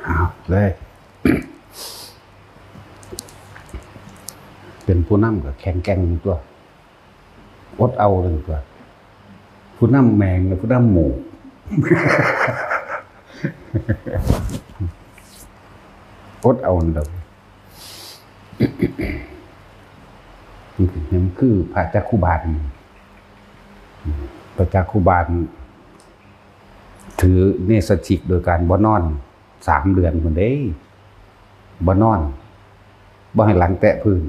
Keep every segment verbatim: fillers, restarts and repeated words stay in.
เอาเลย เป็นผู้นำก็แข็งแกร่งตัว อดเอาเลยตัว ผู้นำแมงนะ ผู้นำหมู่ อดเอานั่นแหละ มันคือพระจักขุบาล พระจักขุบาล ถือเนสสิกโดยการบ่นอนสามเดือนพุ้นเด้ บ่นอน บ่ให้หลังแตะพื้น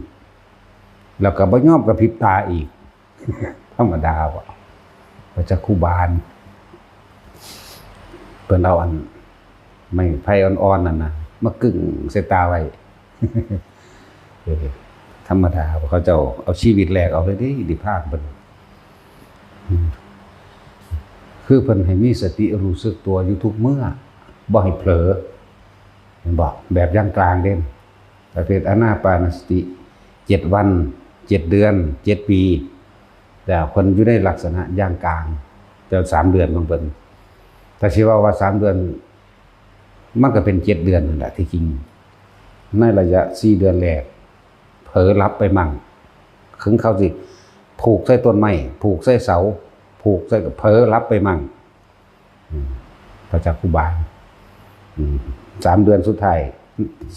แล้วก็บ่ยอมกระพริบตาอีก ธรรมดาบ่ พระจักขุบาล เพิ่นเอาอันไม้ไผ่อ่อนๆนั่นนะ มากึ่งใส่ตาไว้ เออ ธรรมดา เขาเจ้าเอาชีวิตแลกเอาเลยเด้ นิพพานเพิ่น อืม คือเพิ่นให้มีสติรู้สึกตัวอยู่ทุกเมื่อ บ่ให้เผลอ เห็นบ่ แบบย่างกลางเด้ ประเภทอานาปานสติ เจ็ดวัน เจ็ดเดือน เจ็ดปี แต่เพิ่นอยู่ในลักษณะย่างกลาง แต่สามเดือนของเพิ่น ถ้าสิว่าว่าสามเดือน มันก็เป็นเจ็ดเดือนนั่นแหละที่จริง ในระยะสี่เดือนแรก เผลอหลับไปมั่ง ถึงเขาสิผูกใส่ต้นไม้ ผูกใส่เสา ผูกใส่ก็เผลอหลับไปมั่ง อืม พระจักขุบาล อืม สามเดือนสุดท้าย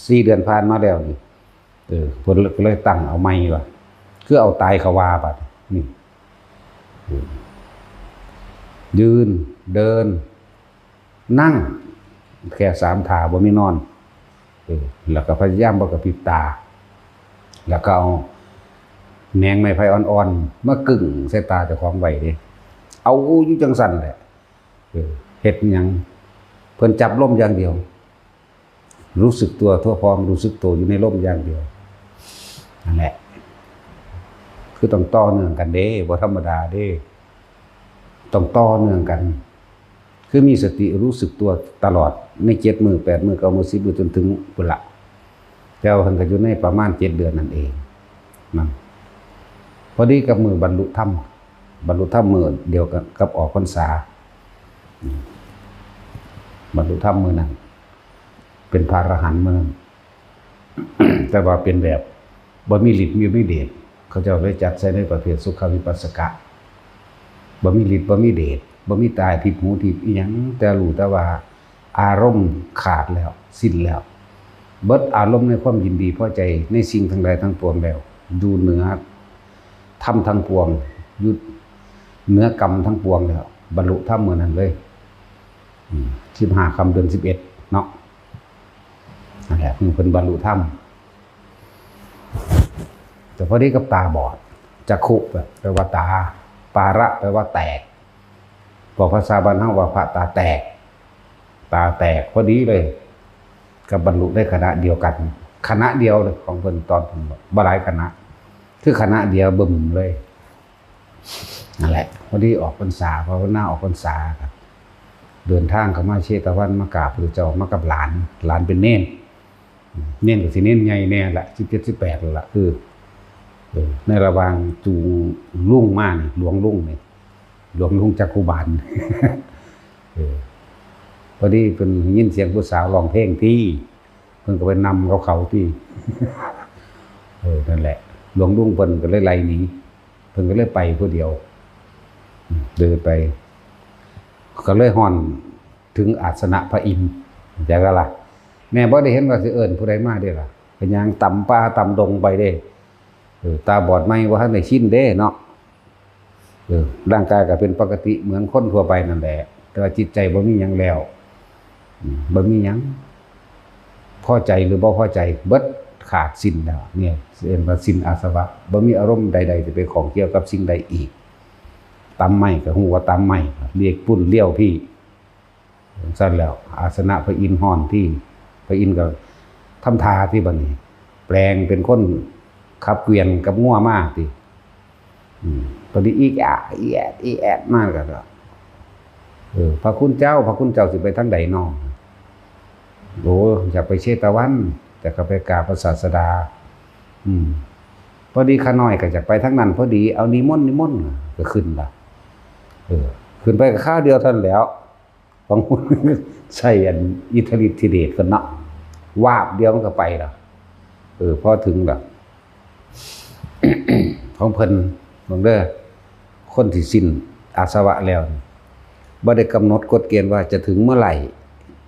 สี่เดือนผ่านมาแล้วนี่ เออ เพิ่นก็เลยตั้งเอาใหม่ว่า คือเอาตายเขาว่าบัดนี่ อืม ยืน เดิน นั่ง แค่สามท่าบ่มีนอน เออ แล้วก็พยายามบ่กระพริบตา แล้วก็เอาแหนงไม้ไผ่อ่อนๆ มากึ่งใส่ตาเจ้าของไว้เด้ เอาอยู่จังซั่นแหละ เออ เฮ็ดหยัง เพิ่นจับลมอย่างเดียว รู้สึกตัวทั่วพร้อม รู้สึกตัวอยู่ในลมอย่างเดียว นั่นแหละ คือต้องต่อเนื่องกันเด้ บ่ธรรมดาเด้ ต้องต่อเนื่องกัน คือมีสติรู้สึกตัวตลอดในเจ็ดมื้อ แปดมื้อ เก้ามื้อ สิบมื้อ จนถึงพุ้นละ แต่ว่าเพิ่นก็อยู่ในประมาณเจ็ดเดือนนั่นเอง นั่น พอดีกับมื้อบรรลุธรรม บรรลุธรรมมื้อเดียวกันกับออกพรรษา อืม บรรลุธรรมมื้อนั้น เป็นพระอรหันต์มื้อนั้น แต่ว่าเป็นแบบบ่มีฤทธิ์บ่มีเดช เขาเจ้าเลยจัดใส่ในประเภทสุขวิปัสสกะ บ่มีฤทธิ์บ่มีเดช บ่มีตาทิพย์หูทิพย์อิหยัง แต่รู้แต่ว่าอารมณ์ขาดแล้ว สิ้นแล้ว เบิดอารมณ์ในความยินดีพอใจในสิ่งทั้งหลายทั้งปวงแล้ว อยู่เหนือธรรมทั้งปวง อยู่เหนือกรรมทั้งปวงแล้ว บรรลุธรรมมื้อนั้นเลย อืม สิบห้าค่ำเดือนสิบเอ็ดเนาะ นั่นแหละ เพิ่น เพิ่นบรรลุธรรม แต่พอดีกับตาบอด จักขุ แปลว่าตา ปาระ แปลว่าแตก บอกภาษาบ้านเฮาว่าพระตาแตก ตาแตกพอดีเลย กับบรรลุในขณะเดียวกัน คณะเดียวเลยของเพิ่นตอนเพิ่นบวช บ่หลายคณะ คือคณะเดียวบึ้มเลย นั่นแหละ พอดีออกพรรษา ภาวนาออกพรรษาครับ เดินทางเข้ามาเชตวัน มากราบพระเจ้า มากับหลาน หลานเป็นเณร เณรก็สิเณรใหญ่แน่ละ สิบเจ็ด สิบแปดแล้วล่ะ คือ เออ ในระหว่างจูงลุงมานี่ หลวงลุงนี่ หลวงลุงจักขุบาล เออ พอดีเพิ่นยินเสียงผู้สาวร้องเพลงที่ เพิ่นก็ไปนำเขาเขาที่ เออ นั่นแหละ หลวงลุงเพิ่นก็เลยไล่หนี เพิ่นก็เลยไปผู้เดียว อืม เดินไป ก็เลยฮอดถึงอาสนะพระอินทร์ เข้าใจบ่ล่ะ แม่บ่ได้เห็นว่าสิเอิ้นผู้ใดมาเด้ล่ะ ก็ย่างตามป่าตามดงไปเด้ เออ ตาบอดใหม่บ่ทันได้ชินเด้เนาะ เออ ร่างกายก็เป็นปกติเหมือนคนทั่วไปนั่นแหละ แต่ว่าจิตใจบ่มีหยังแล้ว อืม บ่มีหยัง พอใจหรือบ่พอใจ เบิดขาดสิ้นแล้ว เนี่ย เอิ้นว่าสิ้นอาสวะ บ่มีอารมณ์ใดๆ จะไปข้องเกี่ยวกับสิ่งใดอีก ตำไม้ก็ฮู้ว่าตำไม้ เรียกปุ้นเลี้ยวพี่ ซั่นแล้ว อาสนะพระอินทร์ฮ้อนที่ พระอินทร์ก็ทำท่าที่บัดนี้ แปลงเป็นคนขับเกวียนกับงัวมาที่ อืม พอดีอีแอะ อีแอด อีแอดมาก็ เออ พระคุณเจ้า พระคุณเจ้าสิไปทางใดน้อ โอ้ อยากไปเชตวัน อยากไปกราบพระศาสดา อืม พอดีข้าน้อยก็อยากไปทางนั้น พอดี เอานิมนต์ นิมนต์ ก็ขึ้นละ เออ ขึ้นไปก็คราวเดียวเท่านั้นแหล้ว ของ ใส่อันอิทธิฤทธิเดชเพิ่นเนาะ วาบเดียวมันก็ไปแล้ว เออ พอถึงแล้ว ของเพิ่น เบิ่งเด้อ คนที่สิ้นอาสวะแล้วนี่ บ่ได้กำหนดกฎเกณฑ์ว่าจะถึงเมื่อไหร่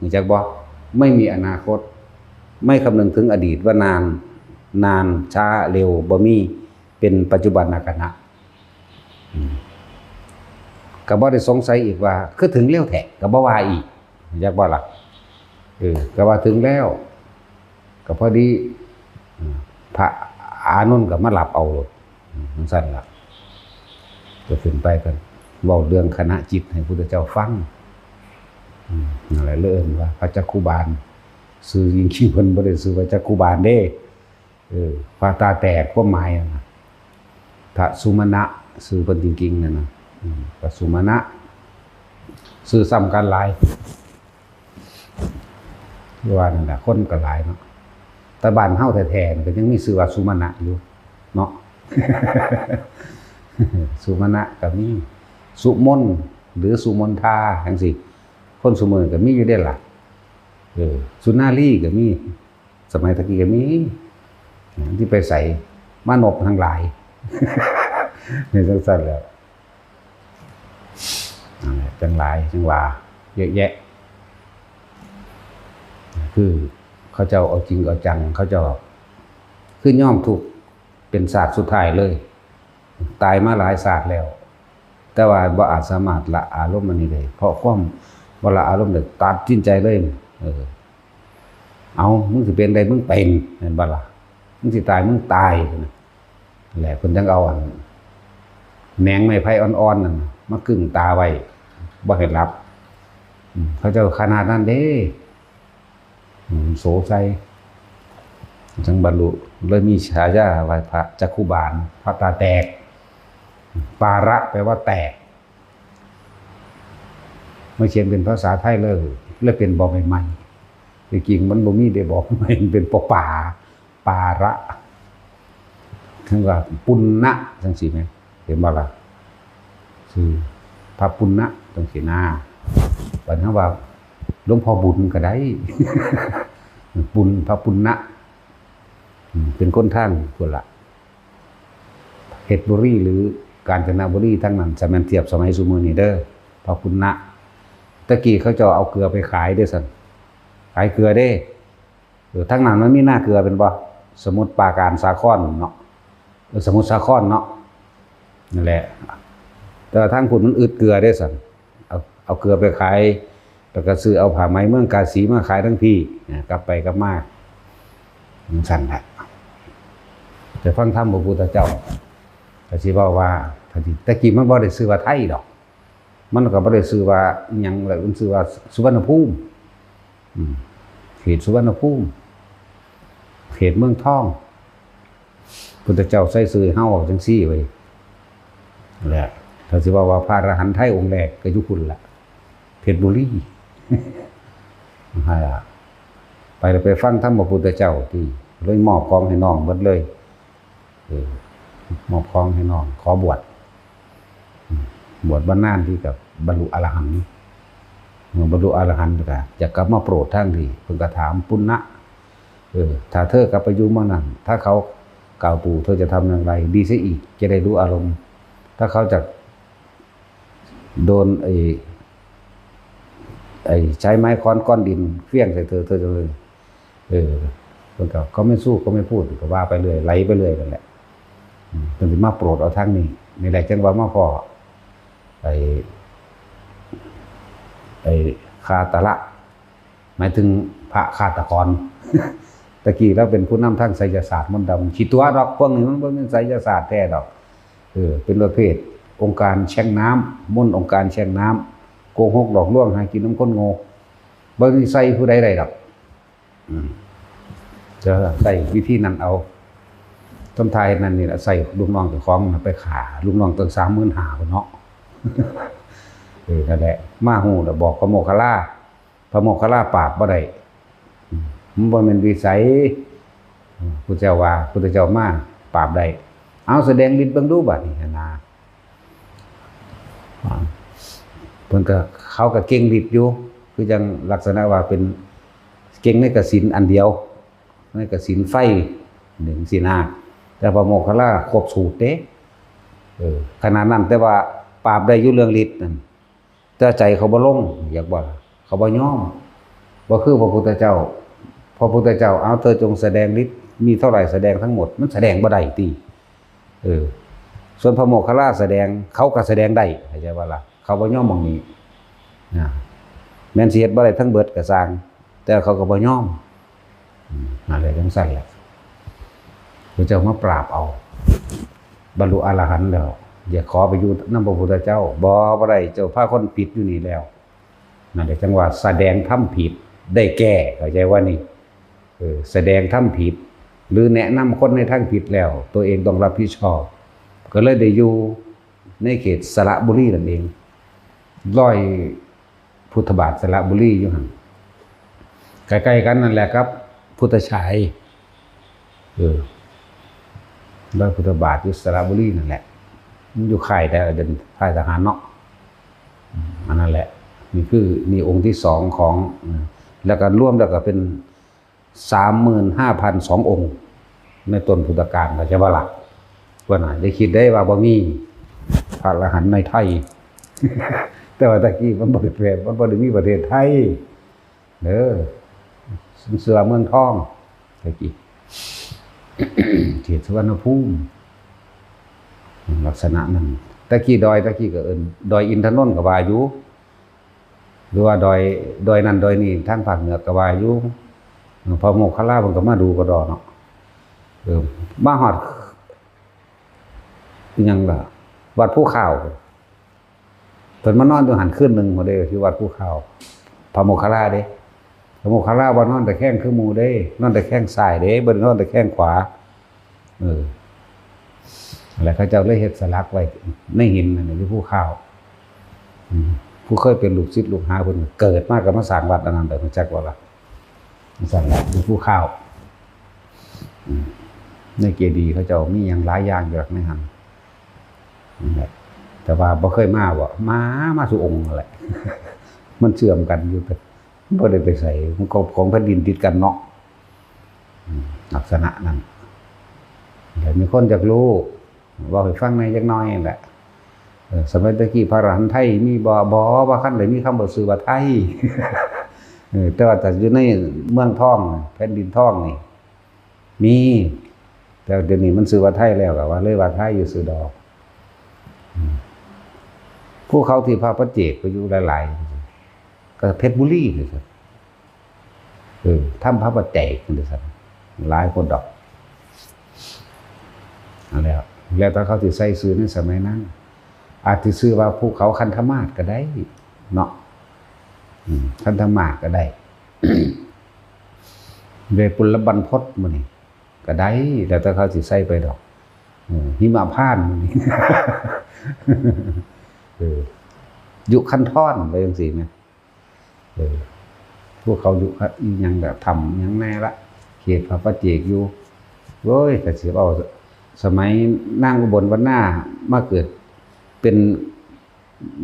รู้จักบ่ ไม่มีอนาคต ไม่คำนึงถึงอดีตว่านาน นาน ช้า เร็ว บ่มี เป็นปัจจุบันขณะ อืม ก็บ่ได้สงสัยอีกว่า คือถึงเร็วแท้ ก็บ่ว่าอีก รู้จักบ่ล่ะ เออ ก็ว่าถึงแล้ว ก็พอดี อืม พระอานนท์ก็มารับเอาโลด อืม จั่งซั่นล่ะ ก็ขึ้นไปกัน เว้าเรื่องขณะจิตให้พุทธเจ้าฟัง อืม นั่นแหละ เลยเอิ้นว่าพระจักขุบาล ชื่อจริงๆเพิ่นบ่ได้ชื่อว่าจักขุบาลเด้ เออ พระตาแตก ความหมายอะนะ พระสุมาณะ ชื่อเพิ่นจริงๆนั่นนะ อืม พระสุมาณะ ชื่อซ้ำกันหลาย คือว่านั่นแหละ คนก็หลายเนาะ แต่บ้านเฮาแท้ๆนี่ก็ยังมีชื่อว่าสุมาณะอยู่เนาะ สุมาณะก็มี สุมน หรือสุมนทา จั่งซี้ คนซุมื้อก็มีอยู่เด้ล่ะ เออ สุนารีก็มี สมัยตะกี้ก็มี ที่ไปใส่ มานพทั้งหลาย ในจังซั่นแหละ นั่นแหละ จังหลาย จังว่า เยอะแยะ คือเขาเจ้าเอาจริงเอาจัง เขาเจ้า คือยอมทุกข์เป็นชาติสุดท้ายเลย ตายมาหลายชาติแล้ว แต่ว่าบ่อาจสามารถละอารมณ์อันนี้ได้ เพราะความบ่ละอารมณ์ได้ ตัดสินใจเลย เออ เอา มึงสิเป็นใด มึงเป็น แม่นบ่ล่ะ มึงสิตาย มึงตาย นั่นแหละ เพิ่นจั่งเอาอัน แหนงไม้ไผ่อ่อนๆนั่นน่ะ มากึงตาไว้ บ่ให้หลับ อืม เขาเจ้าขนาดนั้นเด้ อืม โสไซ จั่งบรรลุ เลยมีฉายาว่าพระจักขุบาล พระตาแตก ปาระ แปลว่าแตก มาเขียนเป็นภาษาไทยเลย เลยเป็นบอใบไม้ จริงๆมันบ่มีเด้ บอใบไม้ มันเป็นปอปา ปาระ คือว่าปุณณะ จั่งซี้แหม เห็นบ่ล่ะ คือพระปุณณะ จั่งซี้นะ บัดนี้ว่าหลวงพ่อบุญก็ได้ บุญ พระปุณณะ อืม เป็นคนทางพุ้นละ เพชรบุรีหรือกาญจนบุรี ทั้งนั้น สมัยเทียบสมัยซุมื้อนี้เด้อ พระปุณณะ ตะกี้เขาเจ้าเอาเกลือไปขายเด้ซั่น ขายเกลือเด้ เออ ทั้งนั้นมันมีนาเกลือเป็นบ่ สมุทรปราการ สาครเนาะ เออ สมุทรสาครเนาะ นั่นแหละ แต่ว่าทางพุ้นมันอึดเกลือเด้ซั่น เอา เอาเกลือไปขาย แล้วก็ซื้อเอาผ้าไหมเมืองกาสีมาขายทั้งพี้ นะ กลับไปกลับมา จั่งซั่นแหละ แต่ฟังธรรมพระพุทธเจ้า ก็สิเว้าว่า ตะกี้มันบ่ได้ชื่อว่าไทยดอก มันก็บ่ได้ชื่อว่าอิหยังเลย มันชื่อว่าสุวรรณภูมิ อืม เขตสุวรรณภูมิ เขตเมืองทอง พุทธเจ้าใส่ชื่อเฮาออกจั่งซี้ไว้ แหละ ถ้าสิเว้าว่าพระอรหันต์ไทยองค์แรกก็อยู่พุ้นละ เพชรบุรี นั่นล่ะ ไปแล้วไปฟังธรรมพระพุทธเจ้าที่เลยมอบของให้น้องหมดเลย เออ มอบของให้น้อง ขอบวช อืม บวชบรรนานที่กับบรรลุอรหันต์ เมื่อบรรลุอรหันต์ก็อยากกลับมาโปรดทางที่ เพิ่นก็ถามปุณณะ เออ ถ้าเธอกลับไปอยู่เมืองนั้น ถ้าเขากล่าวตู่ เธอจะทำอย่างไร ดีเสียอีก จะได้รู้อารมณ์ ถ้าเขาจะโดนไอ้ ไอ้ใช้ไม้ค้อนก้อนดินเขวี้ยงใส่เธอ เธอจะเลย เออ เพิ่นก็ เขาไม่สู้ เขาไม่พูด ก็ว่าไปเรื่อย ไหลไปเรื่อยนั่นแหละ อืม เพิ่นสิมาโปรดเอาทางนี้ นี่แหละ จั่งว่ามาพ้อ ไอ้ ไอ้คาตะละ หมายถึงพระฆาตกร ตะกี้ลาวเป็นผู้นำทางไสยศาสตร์มนต์ดำ ขี้ตั๋วดอก พวกนี้มันบ่แม่นไสยศาสตร์แท้ดอก เออ เป็นประเภทองค์การแช่งน้ำ มนต์องค์การแช่งน้ำ โกหกหลอกลวง หากินนำคนโง่ บ่มีใส่ผู้ใดได้ดอก อืม จะใส่วิธีนั้นเอา ทำท่าเฮ็ดนั่นนี่ล่ะ ใส่ลูกน้องเจ้าของน่ะไปฆ่าลูกน้องตั้งสามหมื่นห้าพุ้นเนาะ เออ นั่นแหละ มาฮู้แล้วบอกพระโมคคัลลา พระโมคคัลลาปราบบ่ได้ อืม มันบ่แม่นวิสัย อืม พุทธเจ้าว่า พุทธเจ้ามาปราบได้ เอาแสดงฤทธิ์เบิ่งดูบัดนี้หั้นนะ อ่า เพิ่นก็ เขาก็เก่งฤทธิ์อยู่ คือจั่งลักษณะว่าเป็นเก่งในกสิณอันเดียว ในกสิณไฟหนึ่งสินา แต่พระโมคคัลลาครบสูตรเด้ เออ ขนาดนั้น แต่ว่าปราบได้อยู่เรื่องฤทธิ์นั่น แต่ใจเขาบ่ลง อยากว่า เขาบ่ยอม บ่คือพระพุทธเจ้า พระพุทธเจ้า เอาเธอจงแสดงฤทธิ์ มีเท่าไหร่แสดงทั้งหมด มันแสดงบ่ได้ติ เออ ส่วนพระโมคคัลลาแสดง เขาก็แสดงได้ เข้าใจบ่ล่ะ เขาบ่ยอมหม่องนี้ นะ แม่นสิเฮ็ดบ่ได้ทั้งเบิดก็ซ่าง แต่เขาก็บ่ยอม อืม นั่นแหละจั่งซั่นแหละ พระเจ้ามาปราบเอา บรรลุอรหันต์แล้ว อยากขอไปอยู่นำพระพุทธเจ้า บ่ บ่ได้ เจ้าพาคนผิดอยู่นี่แล้ว นั่นแหละจั่งว่าแสดงธรรมผิด ได้แก้ เข้าใจว่านี่ เออ แสดงธรรมผิด หรือแนะนำคนในทางผิดแล้ว ตัวเองต้องรับผิดชอบ ก็เลยได้อยู่ในเขตสระบุรีนั่นเอง ร้อย พุทธบาทสระบุรีอยู่หั่น ใกล้ๆกันนั่นแหละครับ พุทธฉาย เออ ร้อยพุทธบาทอยู่สระบุรีนั่นแหละ มันอยู่ค่ายแต่เดินค่ายทหารเนาะ อืม อันนั้นแหละ นี่คือ นี่องค์ที่สองของ อืม แล้วก็รวมแล้วก็เป็น สามหมื่นห้าพันสององค์ ในต้นพุทธกาล เข้าใจบ่ล่ะ ว่าน่ะ ได้คิดได้ว่าบ่มีพระอรหันต์ในไทย แต่ว่าตะกี้มันบ่ได้แปล มันบ่ได้มีประเทศไทย เด้อ เสือเมืองทอง ตะกี้ เขตสุวรรณภูมิ ลักษณะนั้น ตะกี้ดอย ตะกี้ก็เอิ้นดอยอินทนนท์ก็ว่าอยู่ หรือว่าดอย ดอยนั่นดอยนี่ ทางภาคเหนือก็ว่าอยู่ พระโมคคัลลาเพิ่นก็มาดูกระดอเนาะ เออ มาฮอด อิหยังล่ะ วัดภูข่าว เพิ่นมานอนอยู่หั่นคืนหนึ่งพุ้นเด้ ที่วัดภูข่าว พระโมคคัลลาเด้ พระโมคคัลลาบ่นอนตะแคงคือหมู่เด้ นอนตะแคงซ้ายเด้ บ่ได้นอนตะแคงขวา เออ แล้วเขาเจ้าเลยเฮ็ดสลักไว้ในหินนั่นน่ะ อยู่ภูข่าว อืม ผู้เคยเป็นลูกศิษย์ลูกหาเพิ่น เกิดมาก็มาสร้างวัดอันนั้นได้ รู้จักบ่ล่ะ มาสร้างวัดอยู่ภูข่าว อืม ในเจดีย์เขาเจ้ามีหยังหลายอย่างอยู่ในหั่น นั่นแหละ แต่ว่าบ่เคยมาบ่ มา มาซุองค์นั่นแหละ มันเชื่อมกันอยู่ แต่บ่ได้ไปไส มันก็ของแผ่นดินติดกันเนาะ อืม ลักษณะนั้น แล้วมีคนอยากรู้ เว้าให้ฟังแหน่จักหน่อยนั่นแหละ เออ สมัยตะกี้พระอรหันต์ไทยมีบ่ บ่ บ่คันได้มีคำว่าชื่อว่าไทย เออ แต่ว่าถ้าอยู่ในเมืองทอง แผ่นดินทองนี่ มี แต่เดี๋ยวนี้มันชื่อว่าไทยแล้ว ก็ว่าเลยว่าไทยอยู่ซื่อดอก อืม ภูเขาที่พระปัจเจกไปอยู่หลายๆ ก็เพชรบุรีนี่ครับ เออ ถ้ำพระปัจเจกนี่ครับ หลายคนดอก อันแล้ว แล้วถ้าเขาสิใส่ชื่อในสมัยนั้น อาจสิชื่อว่าภูเขาคันธมาศก็ได้เนาะ อืม คันธมาศก็ได้ เวปุลบรรพตมื้อนี้ก็ได้ แล้วแต่เขาสิใส่ไปดอก เออ หิมพานต์มื้อนี้ เออ ยุคันธรไปจังซี่แหม เออ ภูเขายุคัน อีหยังละ ถ้ำหยังแน่ละ เขตพระปัจเจกอยู่ โอ้ย ก็สิเอาสมัยนางอุบลวรรณามาเกิดเป็น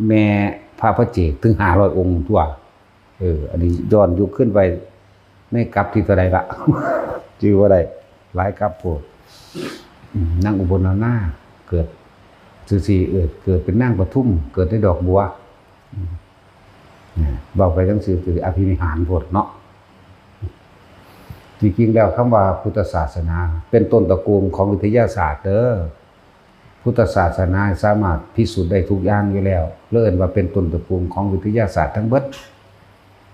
แม่พระปัจเจกถึงห้าร้อยองค์ตั๊ว เออ อันนี้ย้อนยุคขึ้นไปในกลับที่เท่าใดละ จื่อบ่ได้ หลายกลับโพด อืม นางอุบลวรรณาเกิดซื่อๆ เออ เกิดเป็นนางปทุม เกิดในดอกบัว อืม เนี่ย เว้าไปจังซี่คืออภินิหารโพดเนาะ จริงๆ แล้วคำว่าพุทธศาสนาเป็นต้นตระกูลของวิทยาศาสตร์เด้อ พุทธศาสนาสามารถพิสูจน์ได้ทุกอย่างอยู่แล้ว เลยเอิ้นว่าเป็นต้นตระกูลของวิทยาศาสตร์ทั้งเบิด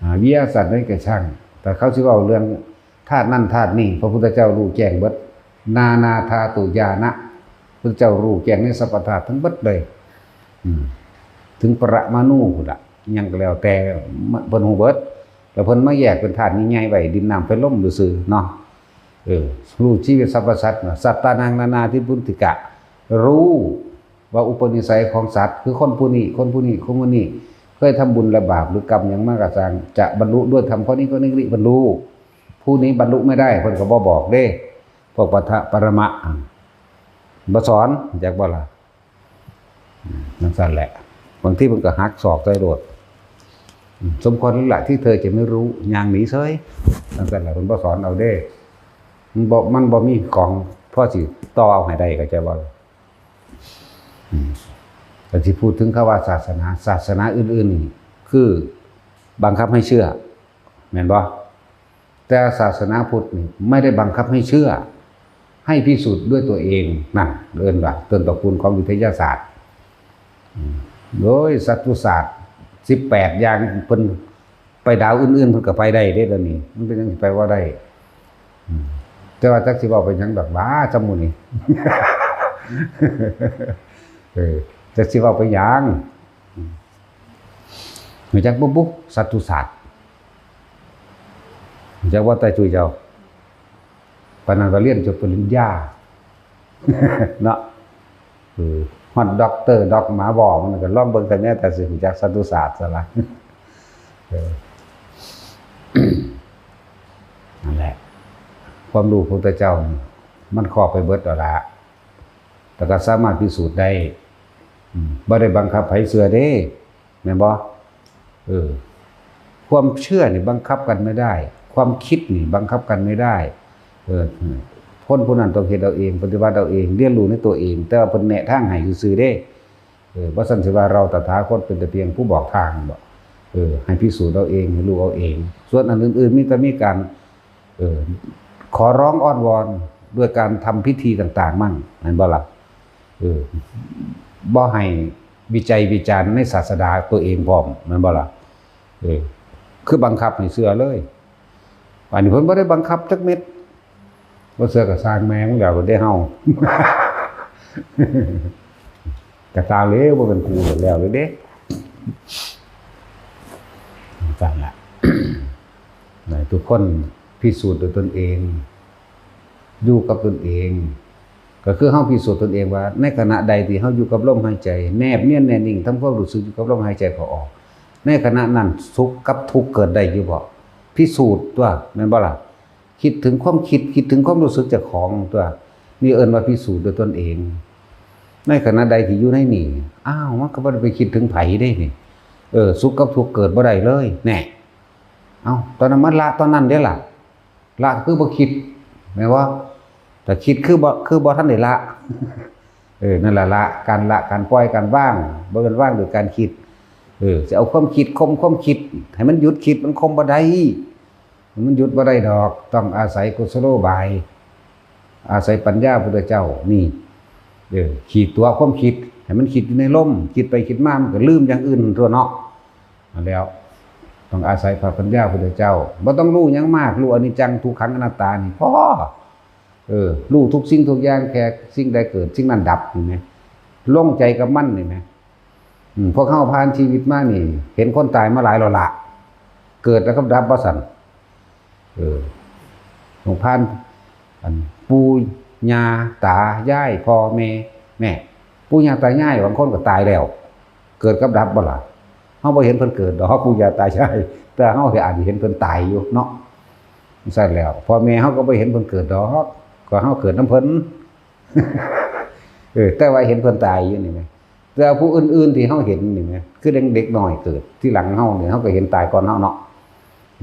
อ่า วิทยาศาสตร์นั่นก็ช่าง แต่เขาสิเว้าเรื่องธาตุนั่นธาตุนี่ พระพุทธเจ้ารู้แจ้งเบิด นานาธาตุญาณะ พุทธเจ้ารู้แจ้งในสรรพธาตุทั้งเบิดเลย อืม ถึงปรมาณูพุ้นละ หยังก็แล้วแต่ เพิ่นรู้เบิด แล้วเพิ่นมาแยกเป็นธาตุใหญ่ๆไว้ ดินน้ำไฟลมซื่อๆเนาะ เออ รู้ชีวิตสรรพสัตว์ สัตตานังนานาทิพุนติกะ รู้ว่าอุปนิสัยของสัตว์ คือคนผู้นี้ คนผู้นี้ คนผู้นี้ เคยทำบุญและบาปหรือกรรมหยังมาก็ซ่าง จะบรรลุด้วยธรรมข้อนี้ข้อนี้ บรรลุ ผู้นี้บรรลุไม่ได้ เพิ่นก็บ่บอกเด้ พวกปะทะปรมะ บ่สอน จักบ่ล่ะ อืม จั่งซั่นแหละ บางทีเพิ่นก็หักศอกใส่โลด อืม สมควรแล้วล่ะที่เธอจะไม่รู้ ย่างหนีเฉย จั่งซั้นล่ะ เพิ่นบ่สอนเอาเด้ มันบ่ มันบ่มีของพอสิต่อเอาให้ได้ เข้าใจบ่ อืม แต่ที่พูดถึงคำว่าศาสนา ศาสนาอื่นๆนี่ คือบังคับให้เชื่อ แม่นบ่ แต่ศาสนาพุทธนี่ไม่ได้บังคับให้เชื่อ ให้พิสูจน์ด้วยตัวเอง นั่นเอิ้นว่าต้นตระกูลของวิทยาศาสตร์ อืม โดยสัตว์ศาสตร์ สิบแปด อย่าง เพิ่นไปดาวอื่นๆ เพิ่นก็ไปได้เด้ เดี๋ยวนี้ มันเป็นหยังสิไปบ่ได้ อืม แต่ว่าจักสิเว้าไปหยังดอกหวา ซำหมู่นี้ เออ จักสิเว้าไปหยัง อืม รู้จักบ่บุ สัตว์ศาสตร์ รู้จักบ่ ตาจุ้ยเจ้า ปานนั้นว่าเรียนจบปริญญา เนาะ เออ ฮอดด็อกเตอร์ ด็อกหมาบอก มันก็ลองเบิ่งแต่แม่ แต่สิรู้จักสัตว์ศาสตร์ซะละ เออ นั่นแหละ ความรู้พระพุทธเจ้านี่ มันครอบไปเบิดแล้วล่ะ แต่ก็สามารถพิสูจน์ได้ อืม บ่ได้บังคับให้เชื่อเด้ แม่นบ่ เออ ความเชื่อนี่บังคับกันไม่ได้ ความคิดนี่บังคับกันไม่ได้ เออ คนผู้นั้นต้องเฮ็ดเอาเอง ปฏิบัติเอาเอง เรียนรู้ในตัวเอง แต่ว่าเพิ่นแนะทางให้ซื่อๆเด้ เออ บ่ซั้นสิว่าเราตถาคตเป็นแต่เพียงผู้บอกทางบ่ เออ ให้พิสูจน์เอาเอง ให้รู้เอาเอง ส่วนอันอื่นๆ มีแต่มีการ เออ ขอร้องอ้อนวอนด้วยการทำพิธีต่างๆ มั่ง แม่นบ่ล่ะ เออ บ่ให้วิจัยวิจารณ์ในศาสดาตัวเองพร้อม แม่นบ่ล่ะ เออ คือบังคับให้เชื่อเลย อันนี้เพิ่นบ่ได้บังคับจักเม็ด บ่เชื่อก็ซ่างแม่มึงแล้วเด้เฮา ก็ตามแล้ว บ่เป็นกูแล้วเลยเด้ จั่งซั้นล่ะ ให้ทุกคนพิสูจน์ด้วยตนเอง อยู่กับตนเอง ก็คือเฮาพิสูจน์ตนเองว่า ในขณะใดที่เฮาอยู่กับลมหายใจ แนบเนียนแน่นิ่ง ทำความรู้สึกอยู่กับลมหายใจเข้าออก ในขณะนั้นสุขกับทุกข์เกิดได้อยู่บ่ พิสูจน์ตั๊ว แม่นบ่ล่ะ คิดถึงความคิด คิดถึงความรู้สึกเจ้าของตั๊ว นี่เอิ้นว่าพิสูจน์ด้วยตนเอง ในขณะใดที่อยู่ในนี่ อ้าว มันก็บ่ได้ไปคิดถึงไผเด้นี่ เออ สุขกับทุกข์เกิดบ่ได้เลย แน่ เอ้า ตอนนั้นมันละตอนนั้นเด้ล่ะ ละคือบ่คิด แม่นบ่ แต่คิดคือบ่ คือบ่ทันได้ละ เออ นั่นล่ะ ละ การละ การปล่อย การวาง บ่แม่นวางด้วยการคิด เออ สิเอาความคิดข่มความคิด ให้มันหยุดคิด มันข่มบ่ได้ มันหยุดบ่ได้ดอก ต้องอาศัยกุศโลบาย อาศัยปัญญาพุทธเจ้า นี่ เออ ขีดตั๋วความคิด ให้มันคิดอยู่ในลม คิดไปคิดมา มันก็ลืมอย่างอื่นตั๊วเนาะ นั่นแหล้ว ต้องอาศัยพระปัญญาพุทธเจ้า บ่ต้องรู้หยังมาก รู้อนิจจังทุกขังอนัตตานี่พอ เออ รู้ทุกสิ่งทุกอย่าง แค่สิ่งใดเกิด สิ่งนั้นดับ เห็นไหม ลงใจกับมัน เห็นไหม อืม พวกเฮาผ่านชีวิตมานี่ เห็นคนตายมาหลายแล้วล่ะ เกิดแล้วก็ดับบ่ซั่น เออ หลวงพ่าน อัน ปู่ย่าตายาย พ่อแม่ แม่ ปู่ย่าตายาย บางคนก็ตายแล้ว เกิดกับดับบ่ล่ะ เฮาบ่เห็นเพิ่นเกิดดอก ปู่ย่าตายาย แต่เฮาอาจสิเห็นเพิ่นตายอยู่เนาะ จั่งซั้นแล้ว พ่อแม่เฮาก็บ่เห็นเพิ่นเกิดดอก ก็เฮาเกิดนำเพิ่น เออ แต่ว่าเห็นเพิ่นตายอยู่นี่แหม แต่ผู้อื่นๆที่เฮาเห็นนี่แหม คือเด็ก เด็กน้อยเกิดทีหลังเฮานี่ เฮาก็เห็นตายก่อนเฮาเนาะ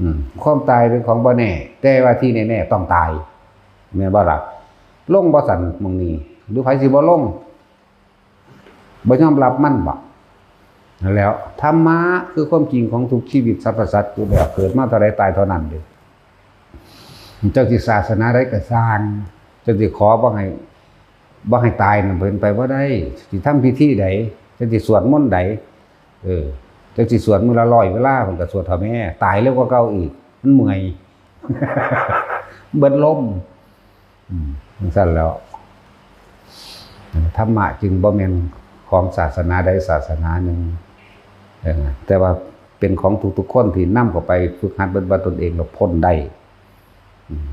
อืม ความตายเป็นของบ่แน่ แต่ว่าที่แน่ๆต้องตาย แม่นบ่ล่ะ ลงบ่ซั่นหม่องนี้ หรือไผสิบ่ลง บ่ยอมรับมันบ่ นั่นแหล้ว ธรรมะคือความจริงของทุกชีวิตสรรพสัตว์อยู่แล้ว เกิดมาเท่าใดตายเท่านั้นเด้ เจ้าสิศาสนาใดก็ซ่าง เจ้าสิขอบ่ให้ บ่ให้ตายนั่นเป็นไปบ่ได้ สิทำพิธีใด เจ้าสิสวดมนต์ใด เออ เจ้าสิสวดมื้อละร้อยเวลา เพิ่นก็สวดเถาะแม่ ตายเร็วกว่าเก่าอีก มันเมื่อย เบิดลม อืม จั่งซั้นแล้ว ธรรมะจึงบ่แม่นของศาสนาใดศาสนาหนึ่ง เออ แต่ว่าเป็นของทุกๆคนที่นำเข้าไปฝึกหัดปฏิบัติตนเองแล้วพ้นได้ อืม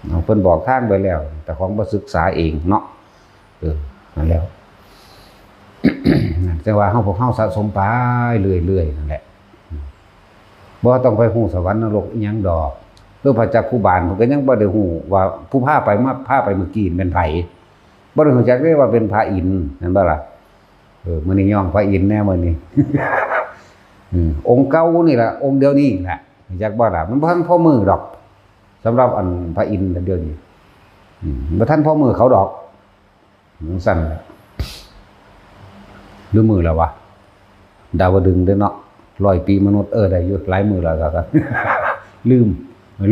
เอา เพิ่นบอกทางไว้แล้ว แต่ของบ่ศึกษาเองเนาะ เออ นั่นแหล้ว นั่น แต่ว่าเฮา พวกเฮาสะสมไปเรื่อยๆนั่นแหละ อืม บ่ต้องไปฮู้สวรรค์นรกอิหยังดอก คือพระจักขุบาลเพิ่นก็ยังบ่ได้ฮู้ว่าผู้พาไป มาพาไปเมื่อกี้แม่นไผ บ่ได้ฮู้จักเด้ว่าเป็นพระอินทร์ แม่นบ่ล่ะ เออ มื้อนี้ย้องพระอินทร์แน่มื้อนี้ อืม องค์เก่านี่แหละ องค์เดียวนี่แหละ จักบ่ล่ะ มันบ่ทันพอมือดอก สำหรับอันพระอินทร์เดี๋ยวนี้ อืม บ่ทันพอมือเขาดอก จังซั่น หรือมือแล้ววะ ดาวดึงส์เด้อเนาะ ร้อยปีมนุษย์ เออ ได้อยู่ หลายมือแล้วครับ ลืม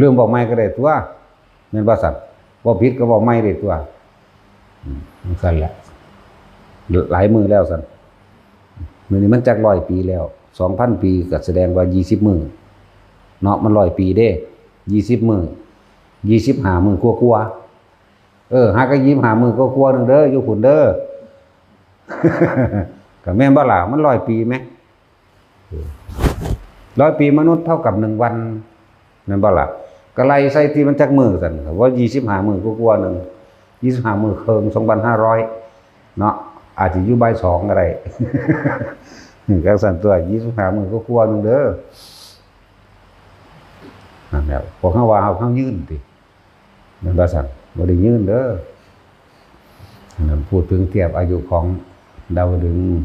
ลืมบอกไม่ก็ได้ตัว แม่นบ่ซั่น บ่ผิดก็บอกไม่ได้ตัว อืม จังซั่นแหละ หลายมือแล้วซั่น มื้อนี้มันจักร้อยปีแล้ว สองพันปี ก็แสดงว่า ยี่สิบ มื้อ เนาะ มันร้อยปีเด้ ยี่สิบ มื้อ ยี่สิบห้า มื้อกว่าๆ เออ หาก็ ยี่สิบห้า มื้อกว่าๆ หนึ่งเด้อ อยู่พุ้นเด้อ ก็แม่นบ่ล่ะ มันร้อยปีไหม ร้อยปีมนุษย์เท่ากับหนึ่งวัน แม่นบ่ล่ะ ก็ไล่ใส่ที่มันจักมื้อซั่น ว่า ยี่สิบห้า มื้อกว่าๆ หนึ่ง ยี่สิบห้า มื้อครึ่ง สองพันห้าร้อย เนาะ อาจจะอยู่บ่ายสองก็ได้ จังซั่นตัว ยี่สิบห้า มื้อกว่าๆ หนึ่งเด้อ นั่นแหละ พวกเขาว่าเขา เขายื่นติ แม่นบ่ซั่น บ่ได้ยื่นเด้อ อันนั้นพูดถึงเทียบอายุของดาวดึงส์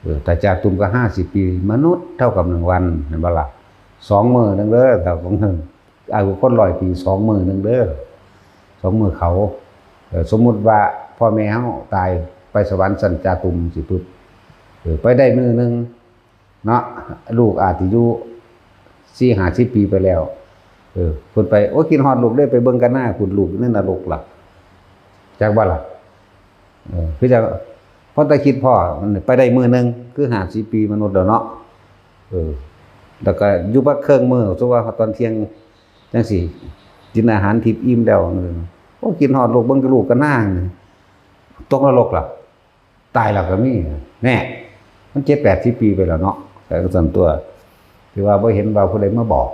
เออ ถ้าจาตุมก็ ห้าสิบ ปี มนุษย์เท่ากับหนึ่งวัน แม่นบ่ล่ะ สองมื้อหนึ่งเด้อ ถ้าของ อายุคนร้อยปี สองมื้อหนึ่งเด้อ สองมื้อเขา เออ สมมุติว่าพ่อแม่เฮาตายไปสวรรค์ชั้นจาตุมสิปุ๊บ เออ ไปได้มื้อหนึ่ง เนาะ ลูกอาจสิอยู่ สี่ห้าสิบ ปีไปแล้ว เออ เพิ่นไป โอ้ย คิดฮอดลูกเด้ ไปเบิ่งกันหน้า คุณลูกอยู่ในนรกล่ะ จักบ่ล่ะ เออ คือจั่ง พอแต่คิดพ้อ มันไปได้มื้อหนึ่ง คือ ห้าสิบ ปีมนุษย์แล้วเนาะ เออ แล้วก็อยู่พักครึ่งมื้อ สมมุติว่าตอนเที่ยงจั่งซี้ กินอาหารทิพย์อิ่มแล้ว เออ โอ้ย คิดฮอดลูก เบิ่งแต่ลูกกันหน้า ตกนรกล่ะ ตายแล้วก็มี แน่ มันเจ็ดแปดสิบปีไปแล้วเนาะ แต่ก็ส่วนตัว ที่ว่าบ่เห็นว่าผู้ใดมาบอก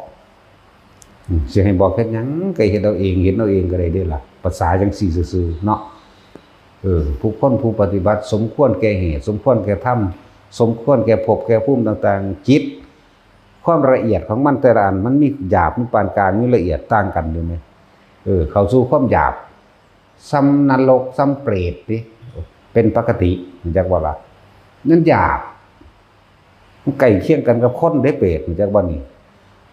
อืม สิให้บอกเฮ็ดหยัง ก็เฮ็ดเอาเอง เห็นเอาเองก็ได้เด้ล่ะ ภาษาจังซี่ซื่อๆ เนาะ เออ ผู้คนผู้ปฏิบัติ สมควรแก่เหตุ สมควรแก่ธรรม สมควรแก่ภพแก่ภูมิต่างๆ จิต ความละเอียดของมันแต่ละอัน มันมีหยาบ มีปานกลาง มีละเอียดต่างกันอยู่ไหม เออ เข้าสู่ความหยาบ ส่ำนรก ส่ำเปรตติ เป็นปกติ จักว่าล่ะ นั่นหยาบ มันใกล้เคียงกันกับคนเด้ เปรต จักว่านี่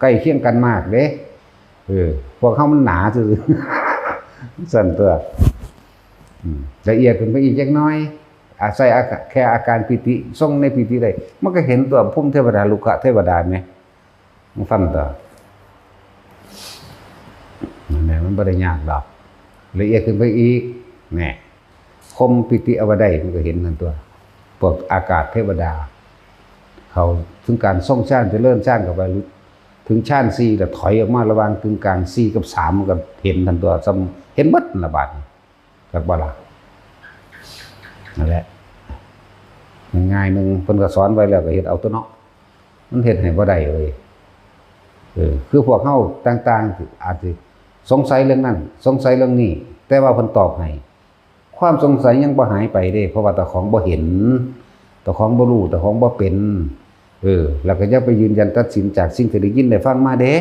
ใกล้เคียงกันมากเด้ เออ พวกเฮามันหนาซื่อๆ ซั่นตัว อืม ละเอียดขึ้นไปอีกจักหน่อย อาศัยอา แค่อาการปีติ ทรงในปีติได้ มันก็เห็นตัวภูมิเทวดา รุกขเทวดาไหม มันฟังต่อ นั่นแหละ มันบ่ได้ยากดอก ละเอียดขึ้นไปอีก แน่ คมปีติเอาไว้ได้ มันก็เห็นนั่นตัว พวกอากาศเทวดา เขาถึงการทรงฌาน เจริญฌานเข้าไป ถึงฌานสี่ แล้วถอยออกมาระหว่างกึ่งกลางสี่กับสาม มันก็เห็นนั่นตัว ซ้ำเห็นหมดนั่นละบาดนี้ จักบ่ล่ะ นั่นแหละ ง่ายๆหนึ่ง เพิ่นก็สอนไว้แล้วก็เฮ็ดเอาตัวเนาะ มันเฮ็ดให้บ่ได้เว้ย เออ คือพวกเฮาต่างๆ อาจสิสงสัยเรื่องนั้น สงสัยเรื่องนี้ แต่ว่าเพิ่นตอบให้ ความสงสัยยังบ่หายไปเด้ เพราะว่าเจ้าของบ่เห็น เจ้าของบ่รู้ เจ้าของบ่เป็น เออ แล้วก็อย่าไปยืนยันตัดสินจากสิ่งที่ได้ยินได้ฟังมาเด้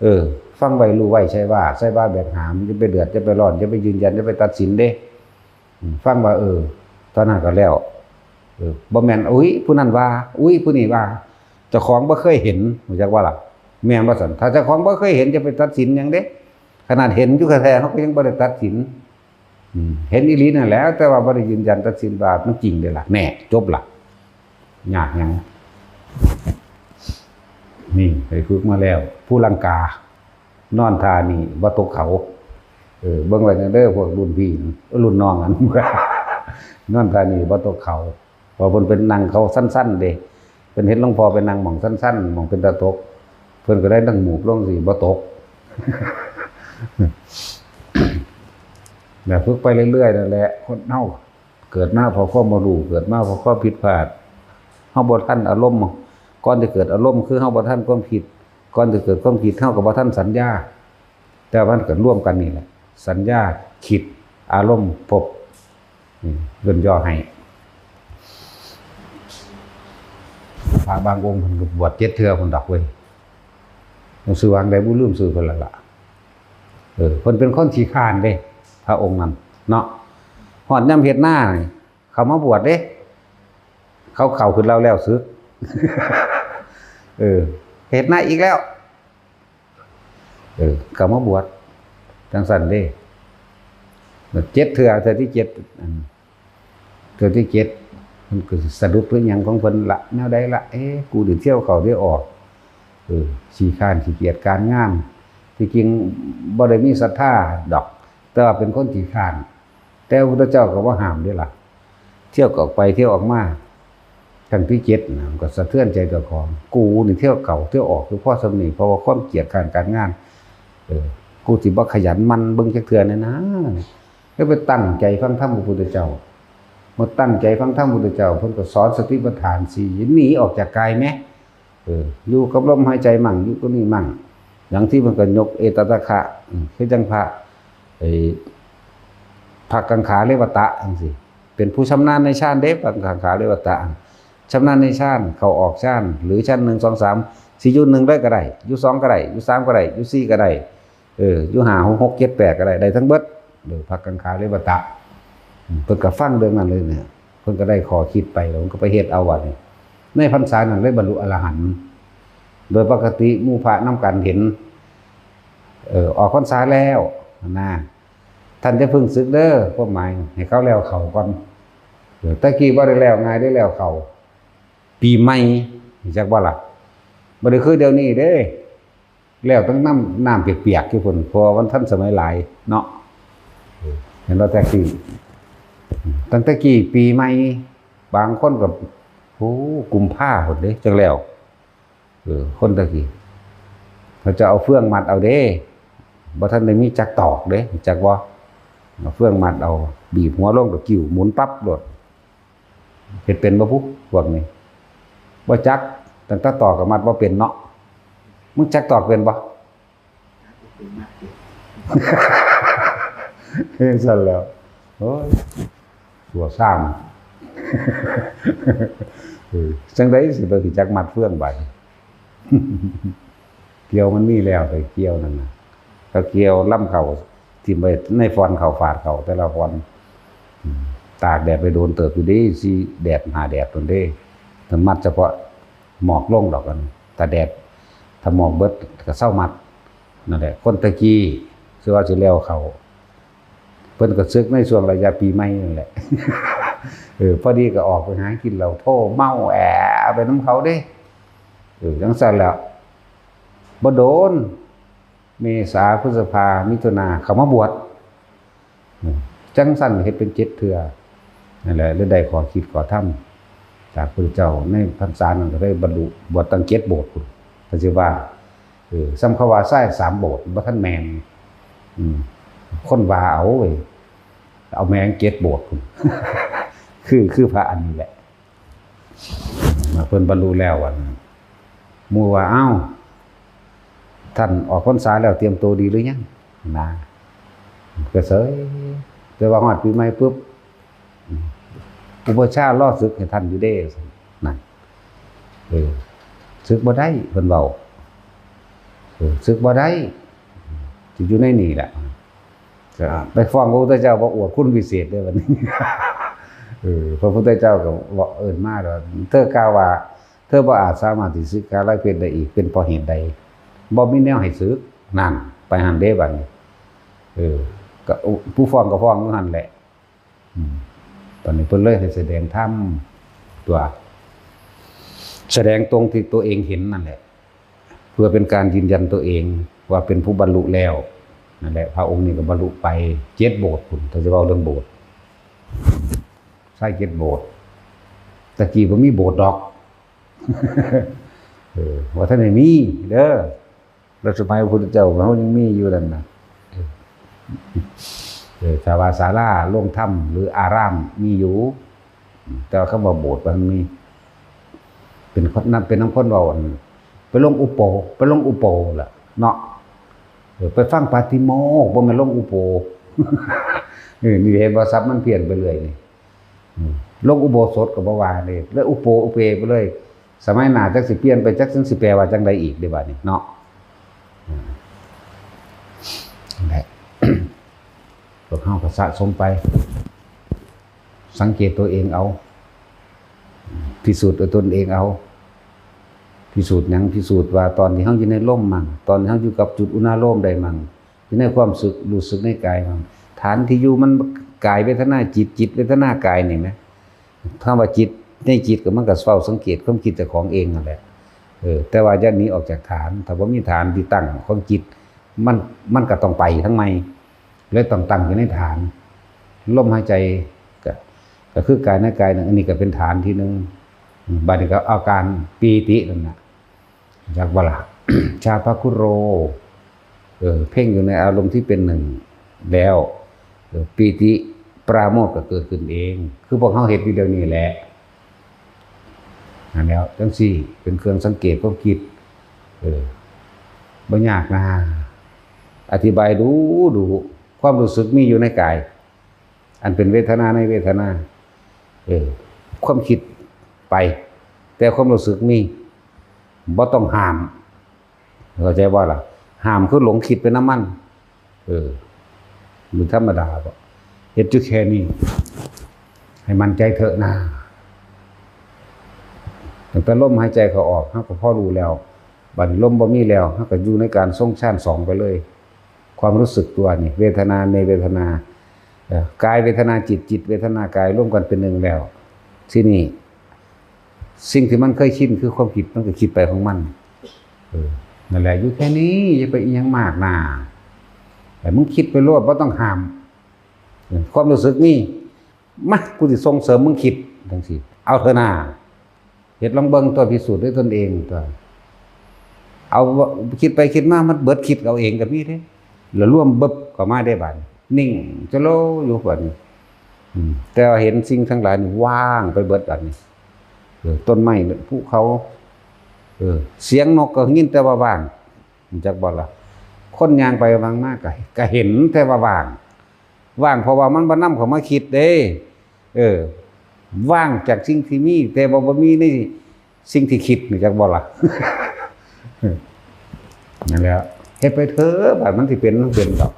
เออ ฟังไว้รู้ไว้ ใช่ว่า ใช่ว่าแบบหาม อย่าไปเดือด อย่าไปร้อน อย่าไปยืนยัน อย่าไปตัดสินเด้ อืม ฟังว่า เออ เท่านั้นก็แล้ว เออ บ่แม่น อุ๊ย ผู้นั้นว่า อุ๊ย ผู้นี้ว่า เจ้าของบ่เคยเห็น รู้จักบ่ล่ะ แม่นบ่ซั่น ถ้าเจ้าของบ่เคยเห็น จะไปตัดสินหยังเด้ ขนาดเห็นอยู่แท้ๆ เฮาก็ยังบ่ได้ตัดสิน อืม เห็นอีหลีนั่นแหละ แต่ว่าบ่ได้ยืนยันตัดสินว่ามันจริงเด้ล่ะ แน่ จบล่ะ ยากหยัง นี่ ไปฝึกมาแล้ว ภูลังกา นอนท่านี่บ่ตกเขา เออ เบิ่งไว้เด้อ พวกรุ่นพี่ รุ่นน้องอัน นอนท่านี่บ่ตกเขา เพราะเพิ่นเป็นนั่งเขาสั้นๆเด้ เพิ่นเห็นหลวงพ่อไปนั่งหม่องสั้นๆ หม่องเป็นตาตก เพิ่นก็ได้นั่งหมูบลงสิบ่ตก แล้วฝึกไปเรื่อยๆนั่นแหละ คนเฮาเกิดมาเพราะความบ่รู้ เกิดมาเพราะความผิดพลาด เฮาบ่ทันอารมณ์ ก่อนสิเกิดอารมณ์คือเฮาบ่ทันความคิด ก่อนสิเกิดความคิดเฮาก็บ่ทันสัญญา แต่มันก็รวมกันนี่แหละ สัญญา คิด อารมณ์ ภพ อืม ย่นย่อให้ พระบางองค์เพิ่นก็บวชเจ็ดเทื่อพุ้นดอกเว้ย หลวงปู่หว่างใดบ่ลืมชื่อเพิ่นแล้วล่ะ เออ เพิ่นเป็นคนขี้คร้านเด้ พระองค์นั้นเนาะ ฮอดยามเฮ็ดนานี่ เขามาบวชเด้ เขาเข้าขึ้นแล้ว แล้วสึก เออ เฮ็ดนาอีกแล้ว เออ ก็มาบวชจังซั่นเด้ เจ็ดเทื่อ เทื่อที่เจ็ด อัน เทื่อที่เจ็ด มันก็สะดุดเพิ่นหยังของเพิ่นละ แนวใดละ เอ๊ะ กูนี่เที่ยวเข้าเที่ยวออก เออ ขี้คร้านขี้เกียจการงาน ที่จริงบ่ได้มีศรัทธาดอก แต่ว่าเป็นคนขี้คร้าน แต่พระพุทธเจ้าก็บ่ห้ามเด้ล่ะ เที่ยวก็ออกไปเที่ยวออกมา ครั้งที่เจ็ดนะ มันก็สะเทือนใจเจ้าของ กูนี่เที่ยวเข้าเที่ยวออกอยู่พอส่ำนี้ เพราะว่าความเกียจคร้านการงาน เออ กูสิบ่ขยันหมั่นเบิ่งจักเทื่อแน่นะ แล้วไปตั้งใจฟังธรรมพระพุทธเจ้า เมื่อตั้งใจฟังธรรมพระพุทธเจ้า เพิ่นก็สอนสติปัฏฐานสี่ หนีออกจากกายแหม เออ อยู่กับลมหายใจมั่ง อยู่กับนี่มั่ง อย่างที่มันก็ยกเอตตะคะ อืม คือจังพระ ไอ้ พระกังขาเรวตะจังซี่ เป็นผู้ชำนาญในฌานเด้ พระกังขาเรวตะ ชำนาญในฌาน เข้าออกฌาน หรือฌานหนึ่ง สอง สาม สิอยู่หนึ่งได้ก็ได้ อยู่สองก็ได้ อยู่สามก็ได้ อยู่สี่ก็ได้ เออ อยู่ห้า หก เจ็ด แปด ก็ได้ ได้ทั้งเบิด เออ พระกังขาเรวตะ อืม เพิ่นก็ฟังเรื่องนั้นเลยเนี่ย เพิ่นก็ได้ข้อคิดไป แล้วเพิ่นก็ไปเฮ็ดเอาบัดนี้ ในพรรษานั้นเลยบรรลุอรหันต์ โดยปกติหมู่พระนำกันเห็น เออ ออกพรรษาแล้วนะ ท่านจะเพิ่งสึกเด้อ ความหมายให้เขาแล้วเข้าก่อน เออ แต่กี้บ่ได้แล้วง่ายได้แล้วเข้า ปีใหม่ รู้จักบ่ล่ะ บ่ได้คือเดี๋ยวนี้เด้ แล้วตั้งน้ำ น้ำเปียกๆอยู่พุ่น เพราะว่ามันทันสมัยหลายเนาะ เห็นว่าแต่กี้ ตั้งแต่กี้ปีใหม่ บางคนก็ โอ้ กุมภาพุ่นเด้ จังแล้ว เออ คนแต่กี้ เขาจะเอาเฟืองมัดเอาเด้ บ่ทันได้มีจักตอกเด้ จักบ่ เอาเฟืองมัดเอา บีบหัวลงก็กิ้วหมุนปั๊บโลด เฮ็ดเป็นบ่พุ พวกนี้ บ่จัก ตั้งแต่ตอกก็มัดบ่เป็นเนาะ มึงจักตอกเป็นบ่ เฮ็ดซั่นแล้ว โอ้ย สัวซ้ำ เออ จังใดสิไปรู้จักมัดเฟืองบาดนี้ เกี่ยวมันมีแล้ว ไปเกี่ยวนั่นน่ะ เขาเกี่ยวลำเข้า ถิ่มไว้ในฟอนเข้าฝาดเข้าแต่ละฟอน อืม ตากแดดไปโดนเติบอยู่เด้ สี่แดดห้าแดดโดนเด้ แต่มัดเฉพาะหมอกลงดอกกัน ถ้าแดด ถ้าหมอกเบิดก็เซามัด นั่นแหละ คนแต่กี้ คือว่าสิแล้วเข้า เพิ่นก็สึกในช่วงระยะปีใหม่นั่นแหละ เออ พอดีก็ออกไปหากินเหล้า โทเมาแอไปนำเขาเด้ เออ จังซั่นแหล้ว บ่โดน เมษา พฤษภา มิถุนา เข้ามาบวช อืม จังซั่นเฮ็ดเป็นเจ็ดเทื่อ นั่นแหละ เลยได้ข้อคิดข้อธรรมจากพระพุทธเจ้า ในพรรษานั้นก็ได้บรรลุ บวชตั้งเจ็ดโบสถ์พุ้น ก็สิว่า เออ ส่ำเขาว่าชายสามโบสถ์ บ่ทันแม่น อืม คนว่าเอาเว้ย เอาแม่งเจ็ดโบสถ์พุ้น คือ คือพระอันนี้แหละ เพิ่นบรรลุแล้ว อันหมู่ว่า "อ้าว ท่านออกพรรษาแล้วเตรียมตัวดีหรือยัง?" นะ ก็เสย แต่ว่าฮอดปีใหม่ปุ๊บ "อุปัชฌาย์รอสึกให้ท่านอยู่เด้" นั่น เออ "สึกบ่ได้" เพิ่นเว้า เออ "สึกบ่ได้ สิอยู่ในนี่แหละ" ก็ไปฟ้องพระพุทธเจ้าว่าอวดคุณวิเศษเด้อบัดนี้ เออ พระพุทธเจ้าก็บอกเอิ้นมาแล้ว "เธอกล่าวว่า เธอบ่อาจสามารถที่สึกขาลายเพชรได้อีก เป็นเพราะเหตุใด?" บ่มีแนวให้สึก นั่น ไปหั่นเด้บัดนี้ เออ ก็ผู้ฟ้องก็ฟ้องอยู่หั่นแหละ อืม ตอนนี้เพิ่นเลยให้แสดงธรรมตัว แสดงตรงที่ตัวเองเห็นนั่นแหละ เพื่อเป็นการยืนยันตัวเองว่าเป็นผู้บรรลุแล้ว นั่นแหละ พระองค์นี้ก็บรรลุไปเจ็ดโบสถ์พุ้น ถ้าจะเว้าเรื่องโบสถ์ ชายเจ็ดโบสถ์ ตะกี้บ่มีโบสถ์ดอก เออ ว่าท่านได้มีเด้อ แล้วสมัยพระพุทธเจ้าเฮายังมีอยู่นั่นน่ะ เออ ถ้าว่าศาลาโรงธรรมหรืออารามมีอยู่ แต่ว่าคำว่าโบสถ์มันมี เป็นคน นั่นเป็นนำคนเว้าอัน ไปลงอุโป ไปลงอุโปล่ะ เนาะ เออ ไปฟังปาติโมกข์ บ่แม่นลงอุโป เออ นี่เห็นบ่ ศัพท์มันเพี้ยนไปเรื่อยนี่ อืม ลงอุโบสถก็บ่ว่าเลย แล้วอุโปอุเปไปเลย สมัยหน้าจักสิเปลี่ยนไป จักสิแปลว่าจังใดอีกเด้บัดนี้เนาะ อืม นั่นแหละ พวกเฮาก็สะสมไป สังเกตตัวเองเอา พิสูจน์ด้วยตนเองเอา พิสูจน์หยัง พิสูจน์ว่าตอนที่เฮาอยู่ในลมมั่ง ตอนที่เฮาอยู่กับจุดอุณาโลมได้มั่ง อยู่ในความสึก รู้สึกในกายมั่ง ฐานที่อยู่มันกายเวทนาจิต จิตเวทนากายนี่นะ ถ้าว่าจิต ในจิตก็มันก็เฝ้าสังเกตความคิดเจ้าของเองนั่นแหละ เออ แต่ว่าอย่าหนีออกจากฐาน ถ้าบ่มีฐานที่ตั้งของจิต มัน มันก็ต้องไปทางใหม่ เลยต้องตั้งอยู่ในฐาน ลมหายใจก็ ก็คือกายในกายหนึ่ง อันนี้ก็เป็นฐานที่หนึ่ง บัดนี้ก็เอาการปีตินั่นน่ะ จักบ่ล่ะ ชาพคุโร เออ เพ่งอยู่ในอารมณ์ที่เป็นหนึ่งแล้ว เออ ปีติปราโมทย์ก็เกิดขึ้นเอง คือพวกเฮาเฮ็ดอยู่เดี๋ยวนี้แหละ นั่นแหล้ว จังซี่ เป็นเครื่องสังเกตความคิด เออ บ่ยากนะ อธิบายดูดู ความรู้สึกมีอยู่ในกาย อันเป็นเวทนาในเวทนา เออ ความคิดไป แต่ความรู้สึกมี บ่ต้องห้าม เข้าใจบ่ล่ะ ห้ามคือหลงคิดไปนำมัน เออ มันธรรมดาบ่ เฮ็ดอยู่แค่นี้ ให้มั่นใจเถอะนะ ตั้งแต่ลมหายใจเข้าออก เฮาก็พอรู้แล้ว บัดนี้ลมบ่มีแล้ว เฮาก็อยู่ในการทรงฌานสองไปเลย ความรู้สึกตัวนี่ เวทนาในเวทนา เอ่อ กายเวทนาจิต จิตเวทนากาย รวมกันเป็นหนึ่งแล้ว ทีนี้ สิ่งที่มันเคยชินคือความคิด มันก็คิดไปของมัน เออ นั่นแหละ อยู่แค่นี้ อย่าไปอิหยังมากนะ แต่มึงคิดไปโลด บ่ต้องห้าม เออ ความรู้สึกนี่ มา กูสิส่งเสริมมึงคิด จังซี่ เอาเถอะนะ เฮ็ดลองเบิ่งตัว พิสูจน์ด้วยตนเองตัว เอา คิดไปคิดมา มันเบิดคิดเอาเองก็มีเด้ แล้วรวมเบิบเข้ามาได้บัดนี้ นิ่งจะโลอยู่บัดนี้ อืม แต่ว่าเห็นสิ่งทั้งหลายนี่ว่างไปเบิดบัดนี้ เออ ต้นไม้ ภูเขา เออ เสียงนกก็ยินแต่ว่าว่าง รู้จักบ่ล่ะ คนย่างไปย่างมาก็ ก็เห็นแต่ว่าว่าง ว่างเพราะว่ามันบ่นำเข้ามาคิดเด้ เออ ว่างจากสิ่งที่มี แต่ว่าบ่มีในสิ่งที่คิด รู้จักบ่ล่ะ นั่นแหละ เฮ็ดไปเถอะ บัดมันสิเป็น มันเป็นดอก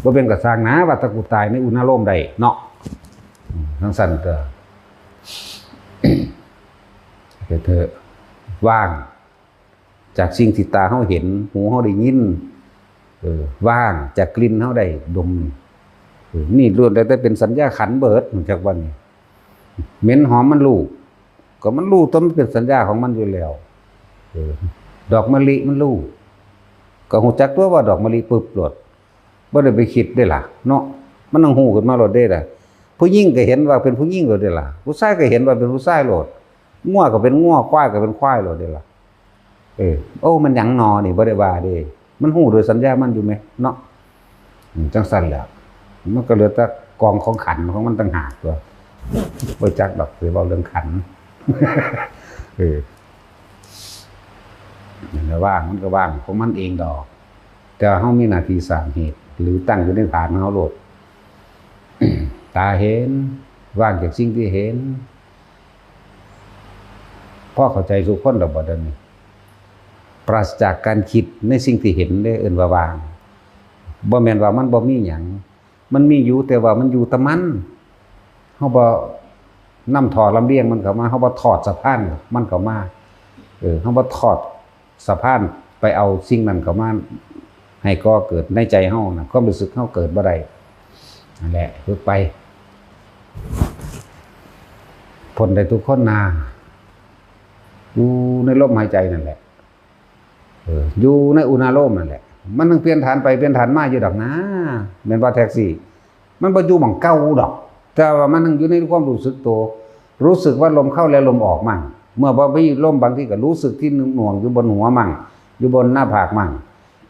บ่เป็นก็ซ่างนะ ว่าแต่กูตายในอุณาโลมได้เนาะ อืม จังซั่นก็ เฮ็ดเถอะ ว่าง จากสิ่งที่ตาเฮาเห็น หูเฮาได้ยิน เออ ว่างจากกลิ่นเฮาได้ดม เออ นี่ล้วนแล้วแต่เป็นสัญญาขันธ์เบิด รู้จักบ่นี่ เหม็นหอมมันรู้ ก็มันรู้ตัวมันเป็นสัญญาของมันอยู่แล้ว เออ ดอกมะลิมันรู้ ก็รู้จักตัวว่าดอกมะลิปึ๊บโลด บ่ได้ไปคิดเด้ล่ะ เนาะ มันต้องรู้ขึ้นมาโลดเด้ล่ะ ผู้หญิงก็เห็นว่าเป็นผู้หญิงโลดเด้ล่ะ ผู้ชายก็เห็นว่าเป็นผู้ชายโลด งัวก็เป็นงัว ควายก็เป็นควายโลดเด้ล่ะ เออ โอ้ มันหยังหนอนี่ บ่ได้ว่าเด้ มันรู้โดยสัญญามันอยู่แหม เนาะ อืม จังซั่นแหละ มันก็เหลือแต่กองของขันธ์ของมันต่างหากตัว บ่จักดอก สิเว้าเรื่องขันธ์ เออ นั่นแหละ ว่าง มันก็ว่างของมันเองดอก แต่ว่าเฮามีหน้าที่สร้างเหตุ หรือตั้งอยู่ในฐานของเฮาโลด ตาเห็น ว่างจากสิ่งที่เห็น พอเข้าใจทุกคนแล้วบ่เดี๋ยวนี้ ปราศจากการคิดในสิ่งที่เห็นเด้ เอิ้นว่าว่าง บ่แม่นว่ามันบ่มีหยัง มันมีอยู่ แต่ว่ามันอยู่แต่มัน เฮาบ่นำท่อลำเลียงมันเข้ามา เฮาบ่ทอดสะพานมันเข้ามา เออ เฮาบ่ทอดสะพานไปเอาสิ่งนั้นเข้ามา ให้ก่อเกิดในใจเฮานะ ความรู้สึกเฮาเกิดบ่ได้ นั่นแหละ ฝึกไป พ้นได้ทุกคนนะ อยู่ในลมหายใจนั่นแหละ เออ อยู่ในอุณาโลมนั่นแหละ มันต้องเปลี่ยนฐานไปเปลี่ยนฐานมาอยู่ดอกนะ แม่นบ่แท็กซี่ มันบ่อยู่หม่องเก่าดอก แต่ว่ามันยังอยู่ในความรู้สึกตัว รู้สึกว่าลมเข้าและลมออกมั่ง เมื่อบ่มีลม บางทีก็รู้สึกที่หน่วงอยู่บนหัวมั่ง อยู่บนหน้าผากมั่ง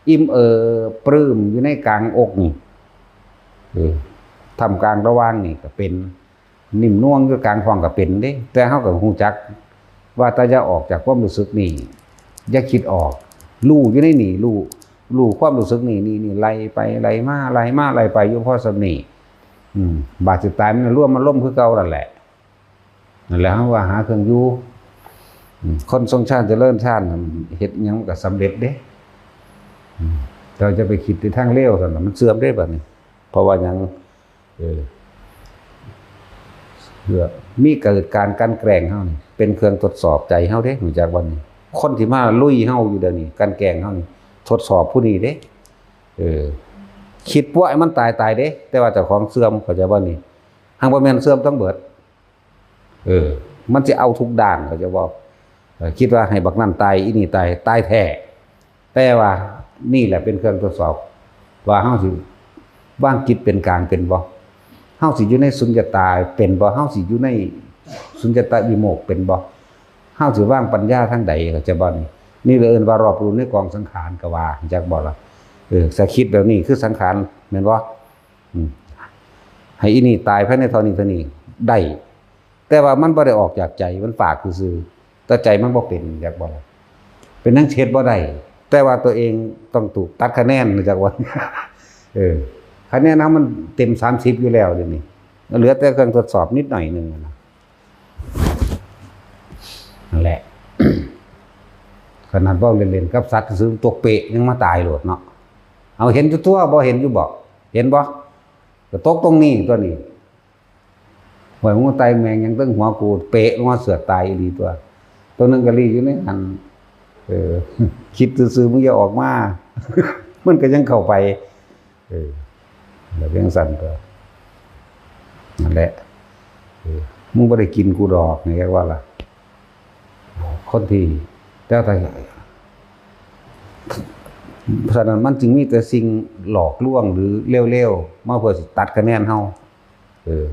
อิ่มเอิบปลื้มอยู่ในกลางอกนี่ เออ ท่ามกลางระหว่างนี่ก็เป็น นิ่มนวลอยู่กลางท้องก็เป็นเด้ แต่เฮาก็รู้จักว่าแต่อย่าออกจากความรู้สึกนี่ อย่าคิดออก รู้อยู่ในนี่ รู้ รู้ความรู้สึกนี่ นี่ นี่ ไหลไป ไหลมา ไหลมา ไหลไปอยู่พอส่ำนี้ อืม บาดสิตายมันรวมมันลมคือเก่านั่นแหละ นั่นแหละ เฮาว่าหาเครื่องอยู่ อืม คนทรงฌานเจริญฌานน่ะ เฮ็ดหยังมันก็สำเร็จเด้ อืม แต่ว่าจะไปคิดในทางเลวซั่นน่ะ มันเสื่อมเด้บัดนี้ เพราะว่าหยัง เออ เพื่อมีเกิดการกลั่นแกล้งเฮานี่ เป็นเครื่องทดสอบใจเฮาเด้ รู้จักบ่นี่ คนที่มาลุยเฮาอยู่เดี๋ยวนี้ กลั่นแกล้งเฮานี่ ทดสอบผู้นี้เด้ เออ คิดว่าให้มันตาย ตายเด้ แต่ว่าเจ้าของเสื่อม เข้าใจบ่นี่ หังบ่แม่นเสื่อมทั้งเบิด เออ มันสิเอาทุกด้าน เข้าใจบ่ เออ คิดว่าให้บักนั่นตาย อีนี่ตาย ตายแท้ แต่ว่านี่แหละเป็นเครื่องทดสอบ ว่าเฮาสิวางจิตเป็นกลางเป็นบ่ เฮาสิอยู่ในสุญญตาเป็นบ่ เฮาสิอยู่ในสุญญตวิโมกข์เป็นบ่ เฮาสิวางปัญญาทางใด เข้าใจบ่นี่ นี่เลยเอิ้นว่ารอบรู้ในกองสังขาร ก็ว่า จักบ่ล่ะ เออ ถ้าคิดแบบนี้คือสังขาร แม่นบ่ อืม ให้อีนี่ตายภายในเท่านี้เท่านี้ ได้ แต่ว่ามันบ่ได้ออกจากใจ มันปากซื่อๆ แต่ใจมันบ่เป็น จักบ่ล่ะ เป็นหยังเฮ็ดบ่ได้ แต่ว่าตัวเองต้องถูกตัดคะแนน จักบ่ เออ คะแนนเฮามันเต็มสามสิบอยู่แล้วเดี๋ยวนี้ เหลือแต่เครื่องทดสอบนิดหน่อยหนึ่งนะ นั่นแหละ ขนาดเว้าเล่นๆ กับสัตว์ซื่อๆ ตกเปะยังมาตายโลดเนาะ เอา เห็นอยู่ตัว บ่เห็นอยู่บ่ เห็นบ่ ก็ตกตรงนี้ตัวนี้ ห้วย มึงมาไต่แมงหยังเทิงหัวกู เปะลงมาเสือกตายอีหลีตัว ตัวหนึ่งก็ลีอยู่ในหั้น เออ คิดซื่อๆ มึงอย่าออกมา มันก็ยังเข้าไป เออ แบบจั่งซั้นตัว นั่นแหละ เออ มึงบ่ได้กินกูดอก นี่เรียกว่าล่ะ คนที่ แต่ถ้า ฉะนั้นมันจึงมีแต่สิ่งหลอกลวงหรือเลวๆ มาเพื่อสิตัดคะแนนเฮา เออ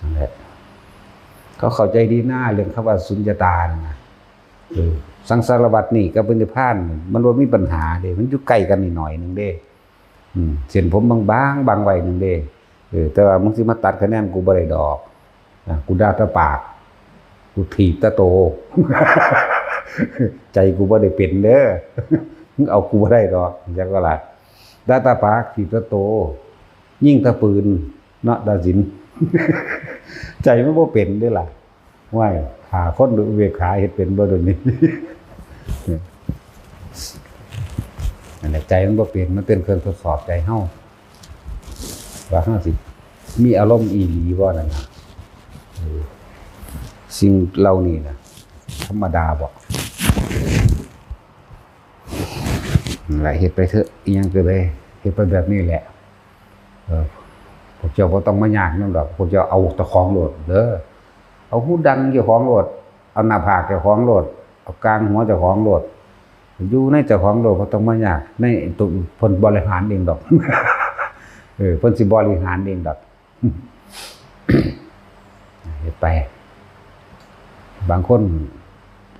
นั่นแหละ เขาเข้าใจดีนะ เรื่องคำว่าสุญญตานั่นนะ เออ สังสารวัฏนี่กับนิพพานนี่ มันบ่มีปัญหาเด้ มันอยู่ใกล้กันนิดหน่อยหนึ่งเด้ อืม เส้นผมบางๆ บังไว้หนึ่งเด้ เออ แต่ว่ามึงสิมาตัดคะแนนกูบ่ได้ดอก อ่ะ กูด่าแต่ปาก กูถีบแต่โต ใจกูบ่ได้เป็นเด้อ มึงเอากูบ่ได้ดอก จักว่าล่ะ ด่าแต่ปาก ถีบแต่โต ยิงแต่ปืน เนาะ ตัดสิน ใจมันบ่เป็นเด้ล่ะ ห้วย ฆ่าคนด้วยอุเบกขา เฮ็ดเป็นบ่เดี๋ยวนี้ นั่นแหละ ใจมันบ่เป็น มันเป็นเครื่องทดสอบใจเฮา ว่าเฮาสิมีอารมณ์อีหลีบ่นั่นน่ะ เออ สิ่งเหล่านี้น่ะ ธรรมดาบ่ นั่นแหละ เฮ็ดไปเถอะ อิหยังก็ได้ เฮ็ดไปแบบนี้แหละ เออ พวกเจ้าบ่ต้องมายากนำดอก พวกเจ้าเอาเจ้าของโลดเด้อ เอาหูดังเจ้าของโลด เอาหน้าผากเจ้าของโลด เอากลางหัวเจ้าของโลด อยู่ในเจ้าของโลด บ่ต้องมายาก ในตัวเพิ่นบริหารเองดอก เออ เพิ่นสิบริหารเองดอก เฮ็ดไป บางคน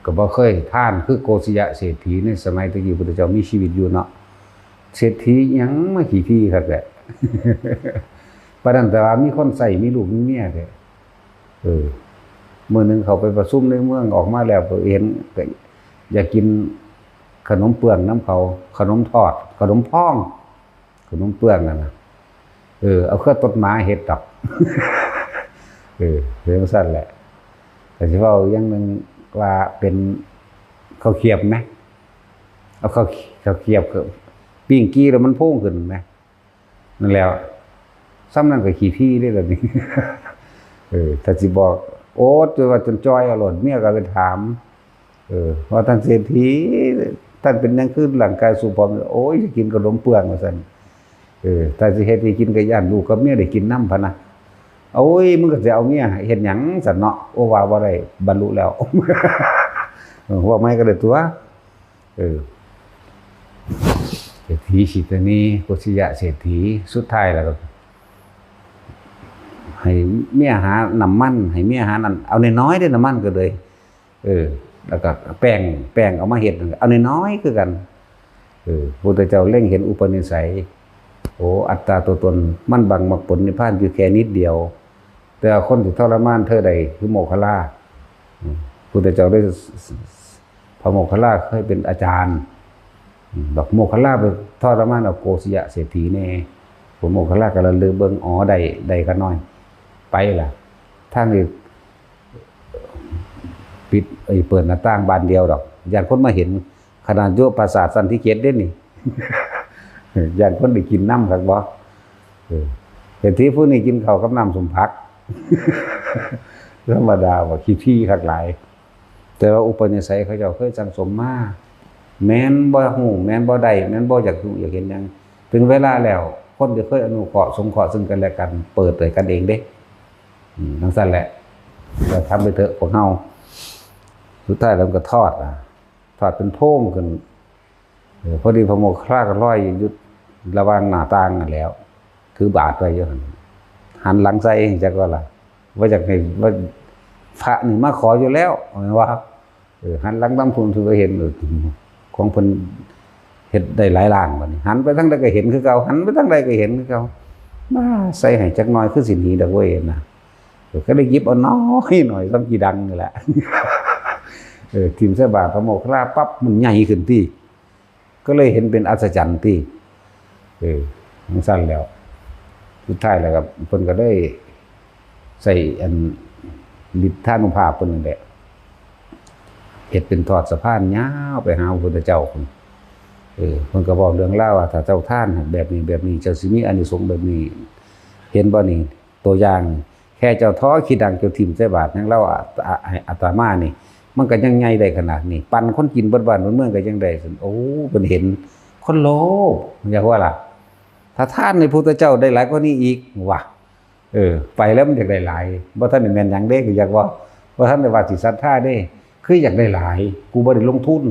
ก็บ่เคยผ่าน คือโกศยเศรษฐีในสมัยตะกี้พุทธเจ้ามีชีวิตอยู่เนาะ เศรษฐีหยังมาขี้ถี่คักแท้ ปานนั้นแต่ว่ามีคนใช้ มีลูกมีเมียแท้ เออ มื้อหนึ่งเขาไปประชุมในเมือง ออกมาแล้วก็เห็น ก็อยากกินขนมเปื้องนำเขา ขนมทอด ขนมพอง ขนมเปื้องนั่นน่ะ เออ เอาเครือตดหมาเฮ็ดดอก เออ เป็นจั่งซั้นแหละ ก็สิเว้าอย่างหนึ่งว่าเป็นข้าวเกรียบไหม เอาข้าว ข้าวเกรียบปิ้งกี้แล้วมันพุงขึ้นไหม นั่นแหล้ว ส่ำนั้นก็ขี้ถี่เด้ล่ะนี่ เออ ถ้าสิบอก โอ๊ต จนว่าจนจ่อยเอาโลด เมียก็ไปถาม เออ ว่าท่านเศรษฐี ท่านเป็นหยังคือร่างกายสูบผอม โอ้ย สิกินขนมเปื้องว่าซั่น เออ ถ้าสิเฮ็ดให้กินก็ย้านลูกกับเมียได้กินนำพะนะ โอ้ย มึงก็สิเอาเมียเฮ็ดหยังซั่นเนาะ โอ้ ว่าบ่ได้ บรรลุแล้ว เออ ว่าไม่ก็ได้ตัว เออ เศรษฐีสิตนี โกศยเศรษฐี สุดท้ายแล้วก็ ให้เมียหาน้ำมัน ให้เมียหานั่น เอาน้อยๆเด้อ น้ำมันก็เลย เออ แล้วก็แป้ง แป้งเอามาเฮ็ด เอาน้อยๆคือกัน เออ พุทธเจ้าเล็งเห็นอุปนิสัย โอ้ อัตตาตัวตน มันบังมรรคผลนิพพานอยู่แค่นิดเดียว แต่ว่าคนที่ทรมานเธอได้คือโมคคัลลา อืม พุทธเจ้าได้ พระโมคคัลลาเคยเป็นอาจารย์ อืม บักโมคคัลลาไปทรมานเอาโกศยเศรษฐีแน่ พระโมคคัลลาก็ระลึกเบิ่ง อ๋อ ได้ ได้ข้าน้อย ไปล่ะ ทางนี้ ปิด ไอ้ เปิดหน้าต่างบานเดียวดอก ย้านคนมาเห็น ขนาดอยู่ปราสาทสันติเขตเด้นี่ ย้านคนได้กินนำคักบ่ เออ เศรษฐีผู้นี้กินข้าวกับน้ำส้มผัก ธรรมดาว่าขี้ถี่คักหลาย แต่ว่าอุปนิสัยเขาเจ้าเคยสั่งสมมา แม่นบ่ฮู้ แม่นบ่ได้ แม่นบ่อยากรู้อยากเห็นหยัง ถึงเวลาแล้ว คนที่เคยอนุเคราะห์สงเคราะห์ซึ่งกันและกัน เปิดให้กันเองเด้ อืม จั่งซั้นแหละ ก็ทำไปเถอะพวกเฮา สุดท้ายแล้วมันก็ทอดอะ ทอดเป็นโพรงขึ้น เออ พอดีพระโมคคัลลาก็ลอยอยู่ระหว่างหน้าต่างนั่นแหล้ว ถือบาตรไว้อยู่หั่น หันหลังใส่จักว่าล่ะ ว่าอยากให้ ว่าพระนี่มาขออยู่แล้ว แม่นว่า เออ หันหลังตำพุ้น ถือว่าเห็น เออ ของเพิ่นเฮ็ดได้หลายล้านบัดนี้ หันไปทางใดก็เห็นคือเก่า หันไปทางใดก็เห็นคือเก่า มาใส่ให้จักหน่อย คือสิหนีดอกเว้ยนะ เออ ก็ได้หยิบเอาน้อยหน่อย ซ้ำขี้ดังนี่แหละ เออ ถิ่มใส่บาตรพระโมคคัลลาปั๊บ มันใหญ่ขึ้นติ ก็เลยเห็นเป็นอัศจรรย์ติ เออ จั่งซั้นแล้ว สุดท้ายแล้วก็เพิ่นก็เลยใส่อันฤทธานุภาพเพิ่นนั่นแหละ เฮ็ดเป็นทอดสะพานยาวไปหาพระพุทธเจ้าพุ้น เออ เพิ่นก็บอกเรื่องราวว่า ถ้าเจ้าทานแบบนี้แบบนี้ เจ้าสิมีอานิสงส์แบบนี้ เห็นบ่นี่ ตัวอย่าง แค่เจ้าทอขี้ดังเจ้าถิ่มใส่บาตรยังเล่า อา- อา- อาตมานี่ มันก็ยังใหญ่ได้ขนาดนี้ ปันคนกินเบิดบ้านเบิดเมืองก็ยังได้ซั่น โอ้ เพิ่นเห็น คนโลภ อยากว่าล่ะ ถ้าทานในพุทธเจ้าได้หลายกว่านี้อีก ว่ะ เออ ไปแล้วมันอยากได้หลาย บ่ทันได้แม่นหยังเด้ ก็อยากว่า บ่ทันได้ว่าสิศรัทธาเด้ คืออยากได้หลาย กูบ่ได้ลงทุน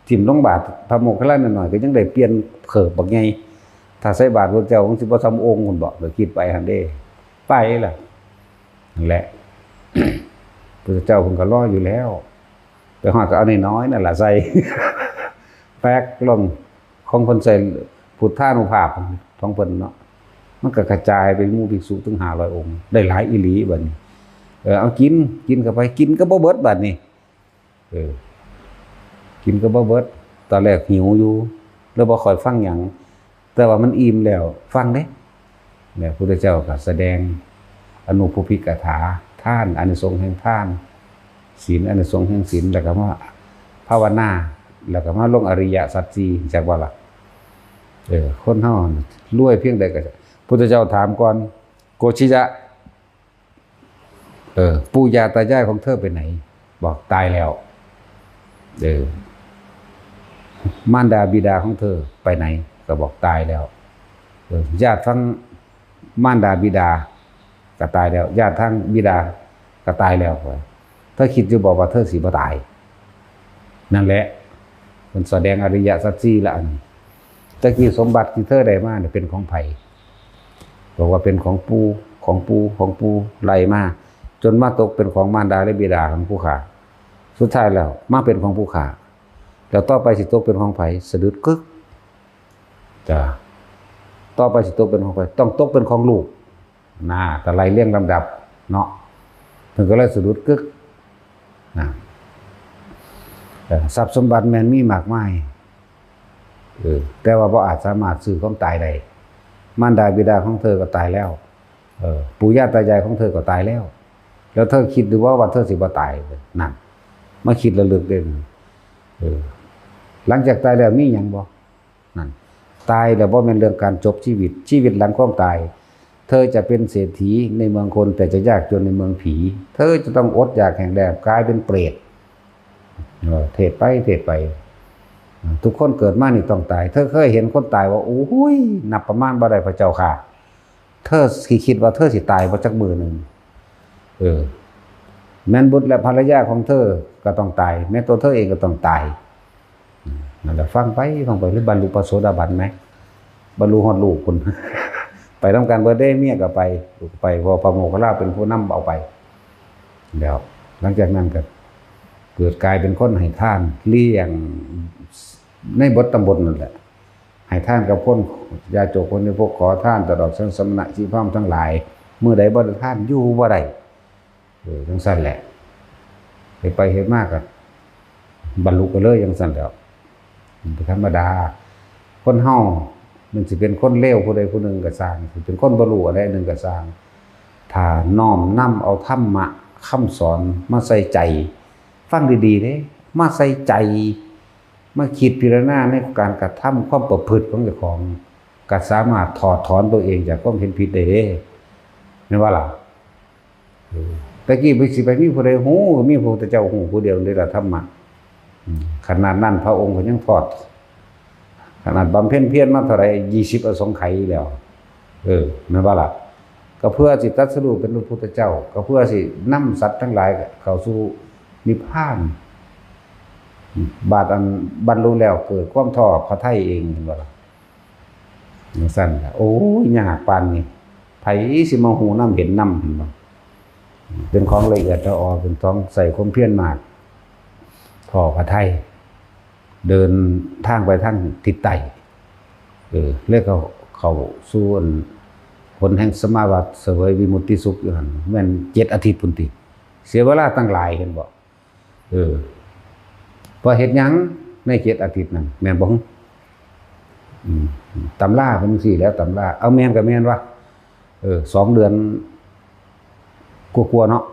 ถิ่มลงบาตรพระโมคคัลลาหน่อยๆ ก็ยังได้เปลี่ยนเผิบบักใหญ่ ถ้าใส่บาตรพระเจ้า มันสิบ่ส่ำองค์พุ้นบ่ ก็คิดไปหั่นเด้ ไปล่ะ นั่นแหละ พระเจ้าเพิ่นก็รออยู่แล้ว ไปฮอดก็เอาน้อยๆ นั่นล่ะใส่ แป๊กลง ของเพิ่นใส่พุทธานุภาพของเพิ่นเนาะ มันก็กระจายไปหมู่ภิกษุถึงห้าร้อยองค์ ได้หลายอีหลีบัดนี้ เออ เอากิน กินเข้าไป กินก็บ่เบิดบัดนี้ เออ กินก็บ่เบิด ตอนแรกหิวอยู่ แล้วบ่ค่อยฟังหยัง แต่ว่ามันอิ่มแล้ว ฟังเด้ แล้วพุทธเจ้าก็แสดงอนุปพิกถา ทาน อานิสงส์แห่งทาน ศีล อานิสงส์แห่งศีล แล้วก็มาภาวนา แล้วก็มาลงอริยสัจสี่ จักว่าล่ะ เออ คนเฮาน่ะรวยเพียงใดก็ พุทธเจ้าถามก่อน โกชิยะ เออ ปู่ย่าตายายของเธอไปไหน บอกตายแล้ว เออ มารดาบิดาของเธอไปไหน ก็บอกตายแล้ว เออ ญาติทั้งมารดาบิดาก็ตายแล้ว ญาติทั้งบิดาก็ตายแล้ว เธอคิดอยู่บอกว่าเธอสิบ่ตาย นั่นแหละ มันแสดงอริยสัจสี่ละอันนี้ ตะกี้สมบัติที่เธอได้มาเนี่ยเป็นของไผ บอกว่าเป็นของปู่ ของปู่ ของปู่ ไล่มา จนมาตกเป็นของมารดาและบิดาของผู้ข้า สุดท้ายแล้วมาเป็นของผู้ข้า แล้วต่อไปสิตกเป็นของไผ สะดุดกึก จ้ะ ต่อไปสิตกเป็นของไผ ต้องตกเป็นของลูก นะแต่ไล่เรียงลำดับเนาะ เพิ่นก็เลยสะดุดกึก นะ เอ่อ ทรัพย์สมบัติแม่นมีมากมาย เออ แต่ว่าบ่อาจสามารถซื้อความตายได้ มารดาบิดาของเธอก็ตายแล้ว เออ ปู่ย่าตายายของเธอก็ตายแล้ว แล้วเธอคิดดูว่า ว่าเธอสิบ่ตาย นั่น มาคิดระลึกเด้อ เออ หลังจากตายแล้วมีหยังบ่ นั่น ตายแล้วบ่แม่นเรื่องการจบชีวิต ชีวิตหลังความตาย เธอจะเป็นเศรษฐีในเมืองคน แต่จะยากจนในเมืองผี เธอจะต้องอดอยากแห้งแล้ง กลายเป็นเปรต เออ เทศน์ไป เทศน์ไป ทุกคนเกิดมานี่ต้องตาย เธอเคยเห็นคนตายว่า โอ้ย นับประมาณบ่ได้พระเจ้าข้า เธอสิคิดว่าเธอสิตายบ่จักมื้อหนึ่ง เออ แม่นบุตรและภรรยาของเธอก็ต้องตาย แม้ตัวเธอเองก็ต้องตาย อืม นั่นแหละ ฟังไป ฟังไป หรือบรรลุพระโสดาบันไหม บรรลุฮอดลูกพุ้น ไปนำกันเบิดเด้ เมียก็ไป ลูกก็ไป เพราะพระโมคคัลลาเป็นผู้นำเอาไป แล้ว หลังจากนั้นก็เกิดกลายเป็นคนให้ทาน เลี้ยง ในบทตำบลนั่นแหละ ให้ทานกับคนยากจนคนที่พวกขอทาน ตลอดทั้งสมณะชีพราหมณ์ทั้งหลาย มื้อใดบ่ได้ทาน อยู่บ่ได้ เออ จั่งซั้นแหละ เฮ็ดไปเฮ็ดมาก็บรรลุไปเลยจั่งซั้นแหล้ว มันเป็นธรรมดา คนเฮามันสิเป็นคนเลวผู้ใดผู้หนึ่งก็ซ่าง สิเป็นคนบ่รู้อันใดอันหนึ่งก็ซ่าง ถ้าน้อมนำเอาธรรมะคำสอนมาใส่ใจ ฟังดีๆเด้ มาใส่ใจ มาคิดพิจารณาในการกระทำความประพฤติของเจ้าของ ก็สามารถถอดถอนตัวเองจากความเห็นผิดได้เด้ แม่นบ่ล่ะ เออ ไป แต่กี้ไปสิไปมีผู้ใดฮู้ ก็มีพระพุทธเจ้าฮู้ผู้เดียวนี่ล่ะธรรมะ อืม ขนาดนั้นพระองค์ก็ยังทอด ขนาดบำเพ็ญเพียรมาเท่าไหร่ ยี่สิบอสงไขยแล้ว เออ แม่นบ่ล่ะ ก็เพื่อสิตรัสรู้เป็นพระพุทธเจ้า ก็เพื่อสินำสัตว์ทั้งหลายเข้าสู่นิพพาน บาดอันบรรลุแล้วเกิดความท้อพระทัยเอง เห็นบ่ล่ะ จั่งซั้นล่ะ โอ้ย ยากปานนี้ ไผสิมาฮู้นำเห็นนำ เห็นบ่ เป็นของละเอียดละออ เป็นของใส่ความเพียรมาก ท้อพระทัย เดินทางไปทางทิศใต้ เออ แล้วก็เข้าสู่อัน ผลแห่งสมาบัติเสวยวิมุตติสุขอยู่หั่น แม่นเจ็ดอาทิตย์พุ้นติ เสียเวลาตั้งหลาย เห็นบ่ เออ ว่าเฮ็ดหยังในเจ็ดอาทิตย์นั้น แม่นบ่ อืม ตำราเพิ่นจั่งซี้แหล้ว ตำรา เอาแม่นก็แม่นวะ เออ สองเดือนกว่าๆเนาะ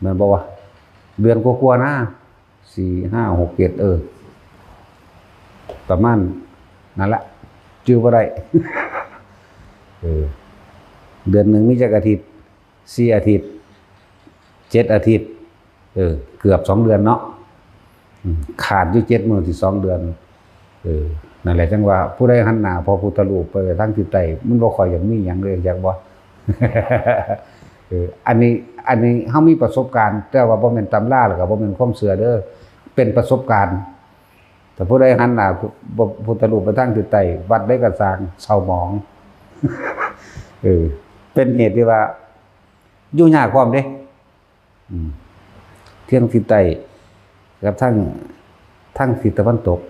แม่นบ่วะ เดือนกว่าๆนะ สี่ ห้า หก เจ็ด เออ ประมาณนั่นละ จื่อบ่ได้ เออ เดือนหนึ่งมีจักอาทิตย์ สี่อาทิตย์ เจ็ดอาทิตย์ เออ เกือบสองเดือนเนาะ อืม ขาดอยู่เจ็ดมื้อสิสองเดือน เออ นั่นแหละจั่งว่า ผู้ใดหันหน้าพระพุทธรูปไปทางทิศใต้ มันบ่ค่อยอยากมีหยังเลย อยากบ่ เออ อันนี้ อันนี้เฮามีประสบการณ์ แต่ว่าบ่แม่นตำรา แล้วก็บ่แม่นความเชื่อเด้อ เป็นประสบการณ์ ถ้าผู้ใดหันหน้าพระพุทธรูปไปทางทิศใต้ วัดใดก็ซ่าง เศร้าหมอง เออ เป็นเหตุที่ว่า อยู่ยากพร้อมเด้ อืม เทื่องทิศใต้กับทาง ทางทิศตะวันตก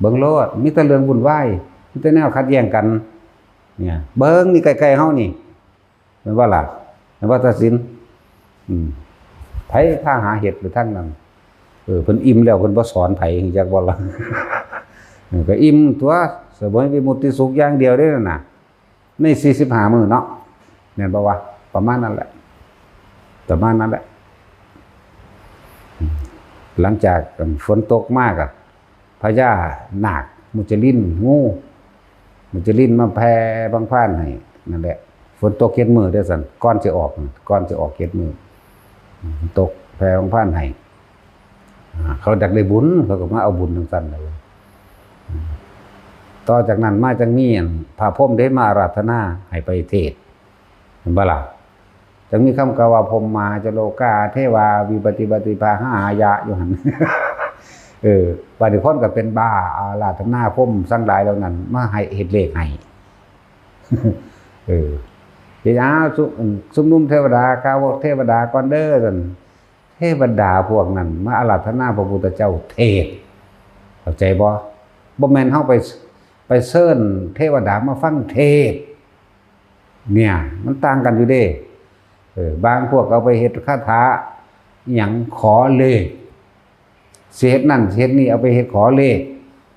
เบิ่งโลด มีแต่เรื่องวุ่นวาย มีแต่แนวขัดแย้งกัน เนี่ย เบิ่งนี่ใกล้ๆเฮานี่ แม่นบ่ล่ะ แม่นบ่ ตาสิน อืม ไผพาหาเฮ็ดไปทางนั้น เออ เพิ่นอิ่มแล้วเพิ่นบ่สอนไผ จักบ่ล่ะ เออ ก็อิ่มตั๊ว เสวยวิมุตติสุขอย่างเดียวเด้นั่นน่ะ ในสี่สิบห้ามื้อเนาะ แม่นบ่วะ ประมาณนั้นแหละ ประมาณนั้นแหละ หลังจากฝนตกมากอะ พญานาคมุจลิน งู มุจลินมาแผ่บั้งฟานให้ นั่นแหละ ฝนตกเจ็ดมื้อเด้อซั่น ก่อนสิออก ก่อนสิออกเจ็ดมื้อ ตกแผ่บั้งฟานให้ อ่า เขาอยากได้บุญ เขาก็มาเอาบุญจั่งซั้นเลย ต่อจากนั้นมาจั่งมีอันพระพรหมเด้มาอาราธนาให้ไปเทศน์ เห็นบ่ล่ะ จั่งมีคำกล่าวว่า พรหมาจโลกาเทวาวิปติปฏิภาหายะ อยู่หั่น เออ บาดนี้คนก็เป็นบ้าอาราธนาพรหมทั้งหลายเหล่านั้นมาให้เฮ็ดเลขให้ เออ เฮ็ด อ้าว ชุ ชุมนุมเทวดา กล่าวเทวดาก่อนเด้อ ซั่น เทวดาพวกนั้นมาอาราธนาพระพุทธเจ้าเทศน์ เข้าใจบ่ บ่แม่นเฮาไป ไปเชิญเทวดามาฟังเทศน์ เนี่ย มันต่างกันอยู่เด้ เออ บางพวกเอาไปเฮ็ดคาถาอิหยังขอเลข สิเฮ็ดนั่นสิเฮ็ดนี่ เอาไปเฮ็ดขอเลข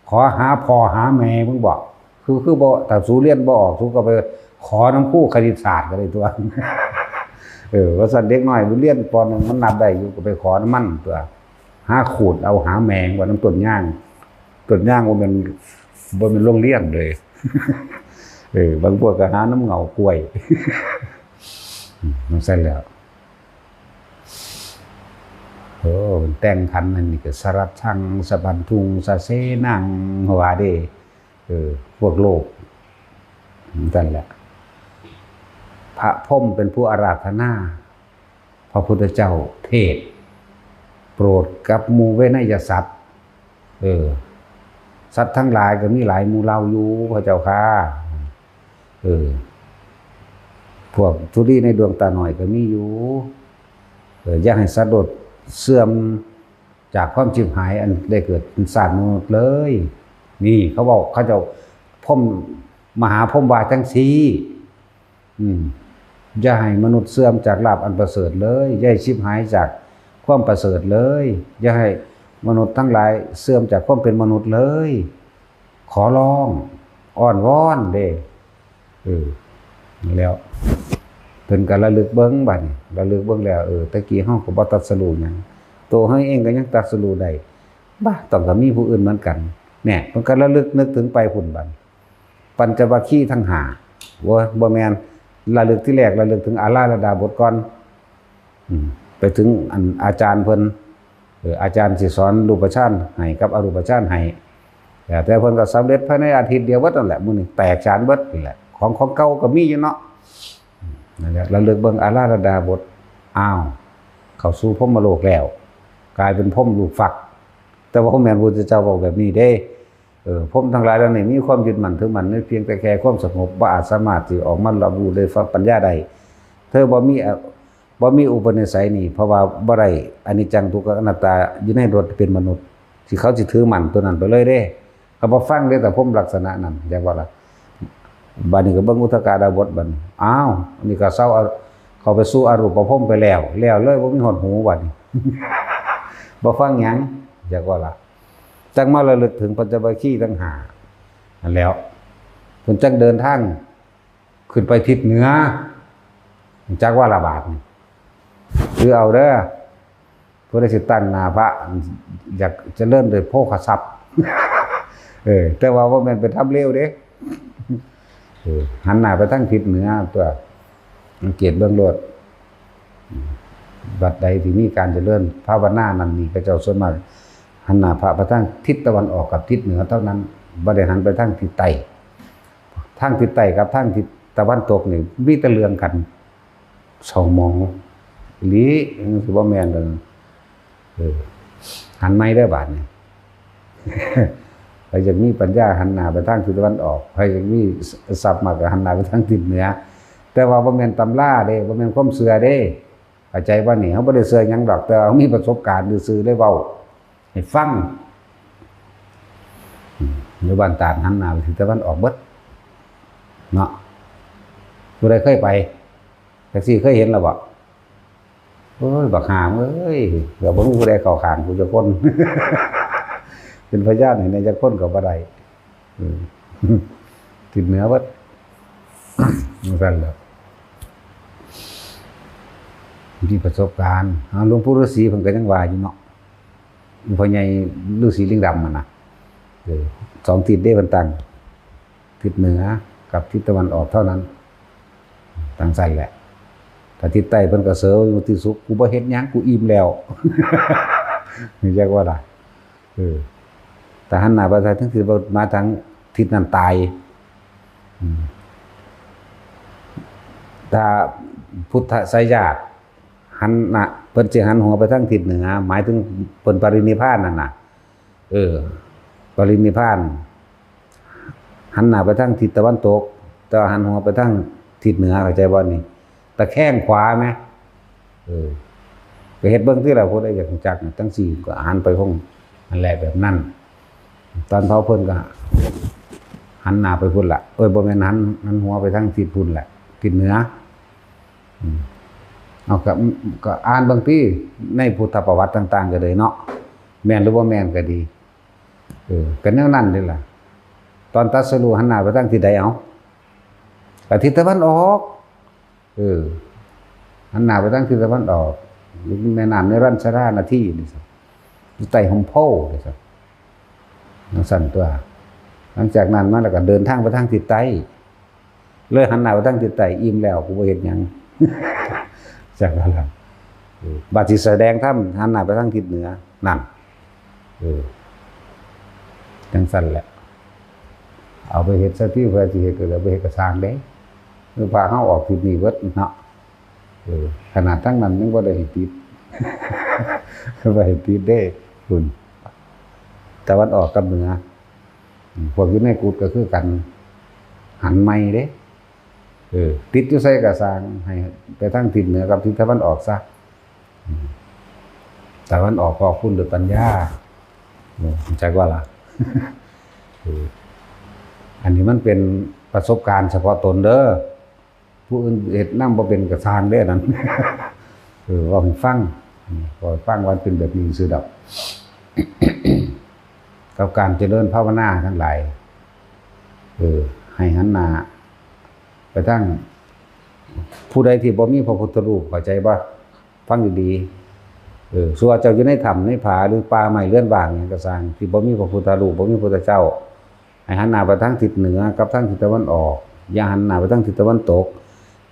ขอหาพ่อหาแม่ มึงบอก คือ คือบ่ ถ้าสูเรียนบ่ออก สูก็ไปขอนำครูคณิตศาสตร์ก็ได้ตั๊ว เออ ว่าซั่น เด็กน้อยมันเรียน ป.หนึ่ง มันนับได้อยู่ ก็ไปขอนำมันตั๊ว หาขูดเอาหาแมง ว่านำต้นยาง ต้นยางบ่แม่น บ่แม่นโรงเรียนเลย เออ บางพวกก็หานำเหง้ากล้วย อืม จั่งซั้นแหล้ว โอ้ แต่งขันอันนี้ก็ สรัสสัง สะพันธุง สะเสนัง ว่าเด้ เออ พวกโลก จั่งซั้นแหละ พระพรหมเป็นผู้อาราธนา พระพุทธเจ้าเทศน์ โปรดกับหมู่เวนยสัตว์ เออ สัตว์ทั้งหลายก็มีหลายหมู่เหล่าอยู่ พระเจ้าข้า เออ พวกธุลีในดวงตาน้อยก็มีอยู่ เออ อย่าให้สัตว์โลกเสื่อมจากความฉิบหายอันได้เกิดเป็นชาติมนุษย์เลย นี่เขาบอก เขาเจ้าพรหม มหาพรหมว่าจั่งซี้ อืม อย่าให้มนุษย์เสื่อมจากลาภอันประเสริฐเลย อย่าให้ฉิบหายจากความประเสริฐเลย อย่าให้มนุษย์ทั้งหลายเสื่อมจากความเป็นมนุษย์เลย ขอร้อง อ้อนวอนเด้ เออ นั่นแหล้ว เพิ่นก็ระลึกเบิ่งบัดนี้ ระลึกเบิ่งแล้ว เออ แต่กี้เฮาก็บ่ตรัสรู้หยัง ตัวเฮาเองก็ยังตรัสรู้ได้ บ่ต้องก็มีผู้อื่นเหมือนกัน เนี่ย เพิ่นก็ระลึกนึกถึงไปพุ้นบัด ปัญจวัคคีย์ทั้งห้า โอ้ย บ่แม่น ระลึกทีแรกระลึกถึงอาราธดาบทก่อน อืม ไปถึงอันอาจารย์เพิ่น เออ อาจารย์สิสอนรูปฌานให้กับอรูปฌานให้ แต่ แต่เพิ่นก็สำเร็จภายในอาทิตย์เดียวเบิดนั่นแหละ มื้อนี้แตกฉานเบิดนั่นแหละ ของ ของเก่าก็มีอยู่เนาะ นั่นแหละ ระลึกเบิ่งอาราธดาบท อ้าว เข้าสู่พรหมโลกแล้ว กลายเป็นพรหมลูกฟัก แต่ว่าบ่แม่นพุทธเจ้าเว้าแบบนี้เด้ เออ พรหมทั้งหลายเหล่านี้มีความยึดมั่นถือมั่นในเพียงแต่แค่ความสงบ บ่อาจสามารถสิออกมารับรู้ด้วยปัญญาได้ เธอบ่มี บ่มีอุปนิสัยนี่ เพราะว่าบ่ได้อนิจจังทุกขังอนัตตาอยู่ในรถเป็นมนุษย์ ที่เขาสิถือมั่นตัวนั้นไปเลยเด้ เขาบ่ฟังเด้ แต่พรหมลักษณะนั้น จักว่าล่ะ บัดนี้ก็เบิ่งอุทกดาบทบัดนี้ อ้าว อันนี้ก็เซา เข้าไปสู่อรูปพรหมไปแล้ว แล้วเลย บ่มีฮอดหูบัดนี้ บ่ฟังหยัง จักว่าล่ะ จักมาระลึกถึงปัญจวัคคีย์ทั้งห้า นั่นแหล้ว เพิ่นจักเดินทางขึ้นไปทิศเหนือ จักว่าละบาดนี่ คือเอาเด้อ ผู้ใดสิตั้งหน้าพระ อยากเจริญด้วยโภคทรัพย์ เออ แต่ว่าบ่แม่นไปทำเลวเด้ เออ หันหน้าไปทางทิศเหนือตัว สังเกตเบิ่งโลด วัดใดที่มีการเจริญภาวนานั่นนี่ เขาเจ้าส่วนมากหันหน้าพระไปทางทิศตะวันออกกับทิศเหนือเท่านั้น บ่ได้หันไปทางทิศใต้ ทางทิศใต้กับทางทิศตะวันตกนี่มีแต่เรื่องกัน เศร้าหมองอีหลี มันสิบ่แม่นดอก เออ หันใหม่เด้อบาดนี้ ใครอยากมีปัญญาหันหน้าไปทางทิศตะวันออก ใครอยากมีทรัพย์มากก็หันหน้าไปทางทิศเหนือ แต่ว่าบ่แม่นตำราเด้ บ่แม่นความเชื่อเด้ เข้าใจบ่นี่ เฮาบ่ได้เชื่อหยังดอก แต่ว่าเฮามีประสบการณ์ซื่อๆ เลยเว้าให้ฟัง อืม อยู่บ้านตาดหันหน้าไปทิศตะวันออกเบิด เนาะ ผู้ใดเคยไป จักซี่เคยเห็นแล้วบ่ โอ้ย บักห่าเอ้ย ก็บ่มีผู้ใดเข้าข้างกูจักคน เป็นพยานให้แหน่จักคนก็บ่ได้ อืม ทิศเหนือเบิด จั่งซั้นแหละ มีประสบการณ์ อ้าว หลวงปู่ฤาษีเพิ่นก็ยังว่าอยู่เนาะ พ่อใหญ่ฤาษีลิงดำหั่นน่ะ เออ สองทิศเด้เพิ่นตั้ง ทิศเหนือกับทิศตะวันออกเท่านั้น จั่งซั้นแหละ ถ้าทิศใต้เพิ่นก็เสยอยู่ที่สุด กูบ่เฮ็ดหยัง กูอิ่มแล้ว จักว่าล่ะ เออ ถ้าหันหน้าไปทางทิศ มาทางทิศนั้นตาย อืม ถ้าพุทธไสยศาสตร์หันหน้า เพิ่นสิหันหัวไปทางทิศเหนือ หมายถึงเพิ่นปรินิพพานนั่นน่ะ เออ ปรินิพพาน หันหน้าไปทางทิศตะวันตก แต่ว่าหันหัวไปทางทิศเหนือ เข้าใจบ่นี่ ตะแคงขวาไหม เออ ไปเฮ็ดเบิ่งติล่ะ ผู้ใดอยากรู้จักน่ะ จั่งซี้ก็หันไปคงนั่นแหละ แบบนั้น ตอนเผาเพิ่นก็หันหน้าไปพุ้นล่ะ เอ้ย บ่แม่นหัน หันหัวไปทางทิศพุ้นแหละ ทิศเหนือ อืม เอาก็ ก็อ่านเบิ่งติ ในพุทธประวัติต่างๆ ก็เลยเนาะ แม่นหรือบ่แม่นก็ดี เออ ก็แนวนั้นเด้ล่ะ ตอนตรัสรู้หันหน้าไปทางทิศใด เอา ก็ทิศตะวันออก เออ หันหน้าไปทางทิศตะวันออก แม่น้ำเนรัญชรานาทีนี่ซะ อยู่ใต้ฮ่มโพธิ์นี่ซะ จั่งซั้นตั๊ว หลังจากนั้นมาแล้วก็เดินทางไปทางทิศใต้ เลยหันหน้าไปทางทิศใต้ อิ่มแล้ว กูบ่เฮ็ดหยัง จั่งว่าล่ะ เออ บัดสิแสดงธรรม หันหน้าไปทางทิศเหนือ นั่น เออ จั่งซั้นแหละ เอาไปเฮ็ดซะติ เพื่อสิเฮ็ดก็เลย บ่เฮ็ดก็ซ่างเด้ คือพาเฮาออกทิศนี้เบิดเนาะ เออ ขนาดทางนั้นยังบ่ได้ให้ติด บ่ให้ติดเด้ พุ้น ตะวันออกกับเหนือ อืม พวกอยู่ในกุฏิก็คือกัน หันใหม่เด้ เออ ติดอยู่ไสก็ซ่าง ให้ไปทางทิศเหนือกับทิศตะวันออกซะ อืม ตะวันออกก็คุณด้วยปัญญา อืม เข้าใจบ่ล่ะ เออ อันนี้มันเป็นประสบการณ์เฉพาะตนเด้อ ผู้อื่นเฮ็ดนำบ่เป็นก็ซ่างเด้อนั่น เออ เว้าให้ฟัง อืม เว้าให้ฟังว่าเป็นแบบนี้ซื่อดอก กับการเจริญภาวนาทั้งหลาย เออ ให้หันหน้าไปทาง ผู้ใดที่บ่มีพระพุทธรูป เข้าใจบ่ ฟังดีๆ เออ ส่วนเจ้าอยู่ในถ้ำในผาหรือป่าไม้เรือนว่างหยังก็ซ่าง ที่บ่มีพระพุทธรูป บ่มีพระพุทธเจ้า ให้หันหน้าไปทางทิศเหนือกับทางทิศตะวันออก อย่าหันหน้าไปทางทิศตะวันตก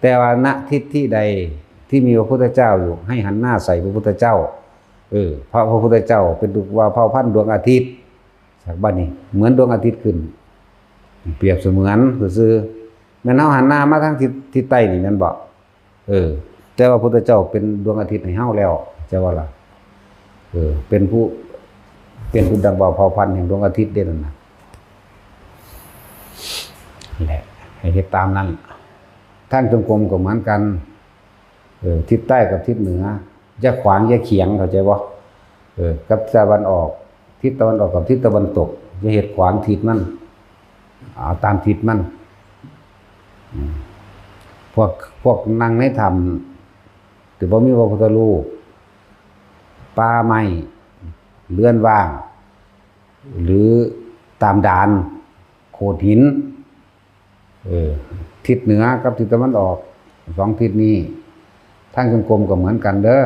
แต่ว่าณทิศที่ใด ที่มีพระพุทธเจ้าอยู่ ให้หันหน้าใส่พระพุทธเจ้า เออ เพราะพระพุทธเจ้าเป็นดวง ว่าเผ่าพันธุ์ดวงอาทิตย์ จากบ้านนี้เหมือนดวงอาทิตย์ขึ้น เปรียบเสมือนซื่อๆ แม่นเฮาหันหน้ามาทางทิศ ทิศใต้นี่แม่นบ่ เออ แต่ว่าพุทธเจ้าเป็นดวงอาทิตย์ให้เฮาแล้ว ใช่บ่ล่ะ เออ เป็นผู้ เป็นผู้ดังบ่าวเผ่าพันธุ์แห่งดวงอาทิตย์เด้นั่นน่ะ แหละ ให้เฮ็ดตามนั้น ทางจงกรมก็เหมือนกัน เออ ทิศใต้กับทิศเหนือ อย่าขวางอย่าเขียง เข้าใจบ่ เออ กับตะวันออก ทิศตะวันออกกับทิศตะวันตก อย่าเฮ็ดขวางทิศมัน เอาตามทิศมัน อืม พวก พวกนั่งในถ้ำ ที่บ่มีพระพุทธรูป ป่าไม้ เรือนว่าง หรือตามด่าน โขดหิน เออ ทิศเหนือกับทิศตะวันออก สองทิศนี้ ทางจงกรมก็เหมือนกันเด้อ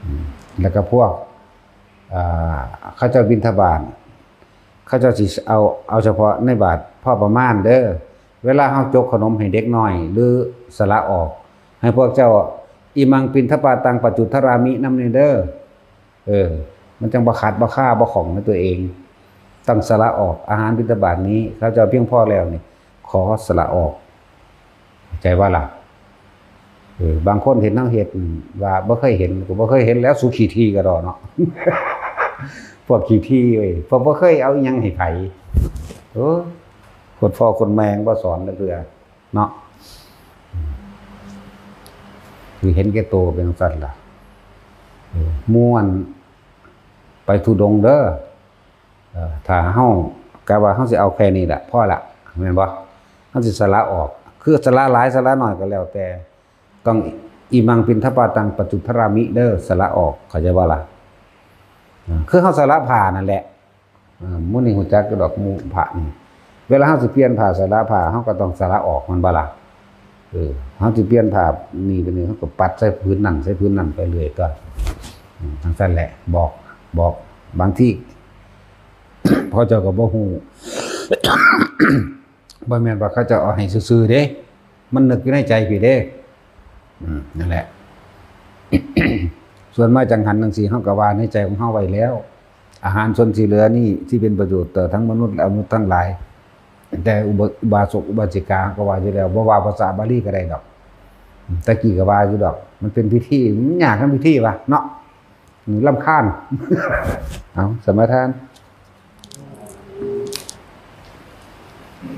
อืม แล้วก็พวก อ่า เขาเจ้าบิณฑบาต เขาเจ้าสิเอา เอาเฉพาะในบาตรพอประมาณเด้อ เวลาเฮาจกขนมให้เด็กน้อย หรือสละออก ให้พวกเจ้า อิมังปิณฑปาตังปัจจุทรามิ นำแน่เด้อ เออ มันจั่งบ่ขัดบ่คาบ่ข้องในตัวเอง ต้องสละออก อาหารบิณฑบาตนี้ ข้าพเจ้าเพียงพอแล้วนี่ ขอสละออก เข้าใจบ่ล่ะ เออ บางคนเห็นเฮาเฮ็ด อืม ว่าบ่เคยเห็น ก็บ่เคยเห็นแล้ว สู่ขี้ถี่ก็ดอกเนาะ พวกขี้ถี่เว้ย พวกบ่เคยเอาอิหยังให้ไผ เออ โคตรพ่อโคตรแม่บ่สอนจักเทื่อ เนาะ คือเห็นแก่โตเป็นจั่งซั่นล่ะ เออ หมู่อันไปธุดงค์เด้อ เออ ถ้าเฮากะว่าเฮาสิเอาแค่นี้ล่ะ พอละ แม่นบ่ เฮาสิสละออก คือสละหลายสละน้อยก็แล้วแต่ ต้อง อิมังปิณฑปาตังปัจจุทรามิ เด้อ สละออก เข้าใจบ่ล่ะ เออ คือเฮาสละผ้านั่นแหละ อ่า มื้อนี้ฮู้จักอยู่ดอกหมู่พระนี่ เวลาเฮาสิเปลี่ยนผ้าสละผ้า เฮาก็ต้องสละออก แม่นบ่ล่ะ เออ เฮาสิเปลี่ยนผ้านี่ไปนี่ เฮาก็ปัดใส่ผืนนั่น ใส่ผืนนั่นไปเรื่อยตัว อืม จั่งซั่นแหละ บอก บอก บางที เขาเจ้าก็บ่ฮู้ บ่แม่นว่าเขาเจ้าเอาให้ซื่อๆเด้ มันนึกอยู่ในใจพี้เด้ อืม นั่นแหละ ส่วนมาจั่งหันจั่งซี้ เฮาก็ว่าในใจของเฮาไว้แล้ว อาหารส่วนที่เหลือนี่ที่เป็นประโยชน์ต่อทั้งมนุษย์และอมนุษย์ทั้งหลาย แต่อุบา อุบาสกอุบาสิกาก็ว่าอยู่แล้ว บ่ว่าภาษาบาลีก็ได้ดอก ตะกี้ก็ว่าอยู่ดอก มันเป็นพิธี มันยากนำพิธีวะเนาะ อืม รำคาญ เอา สมาทาน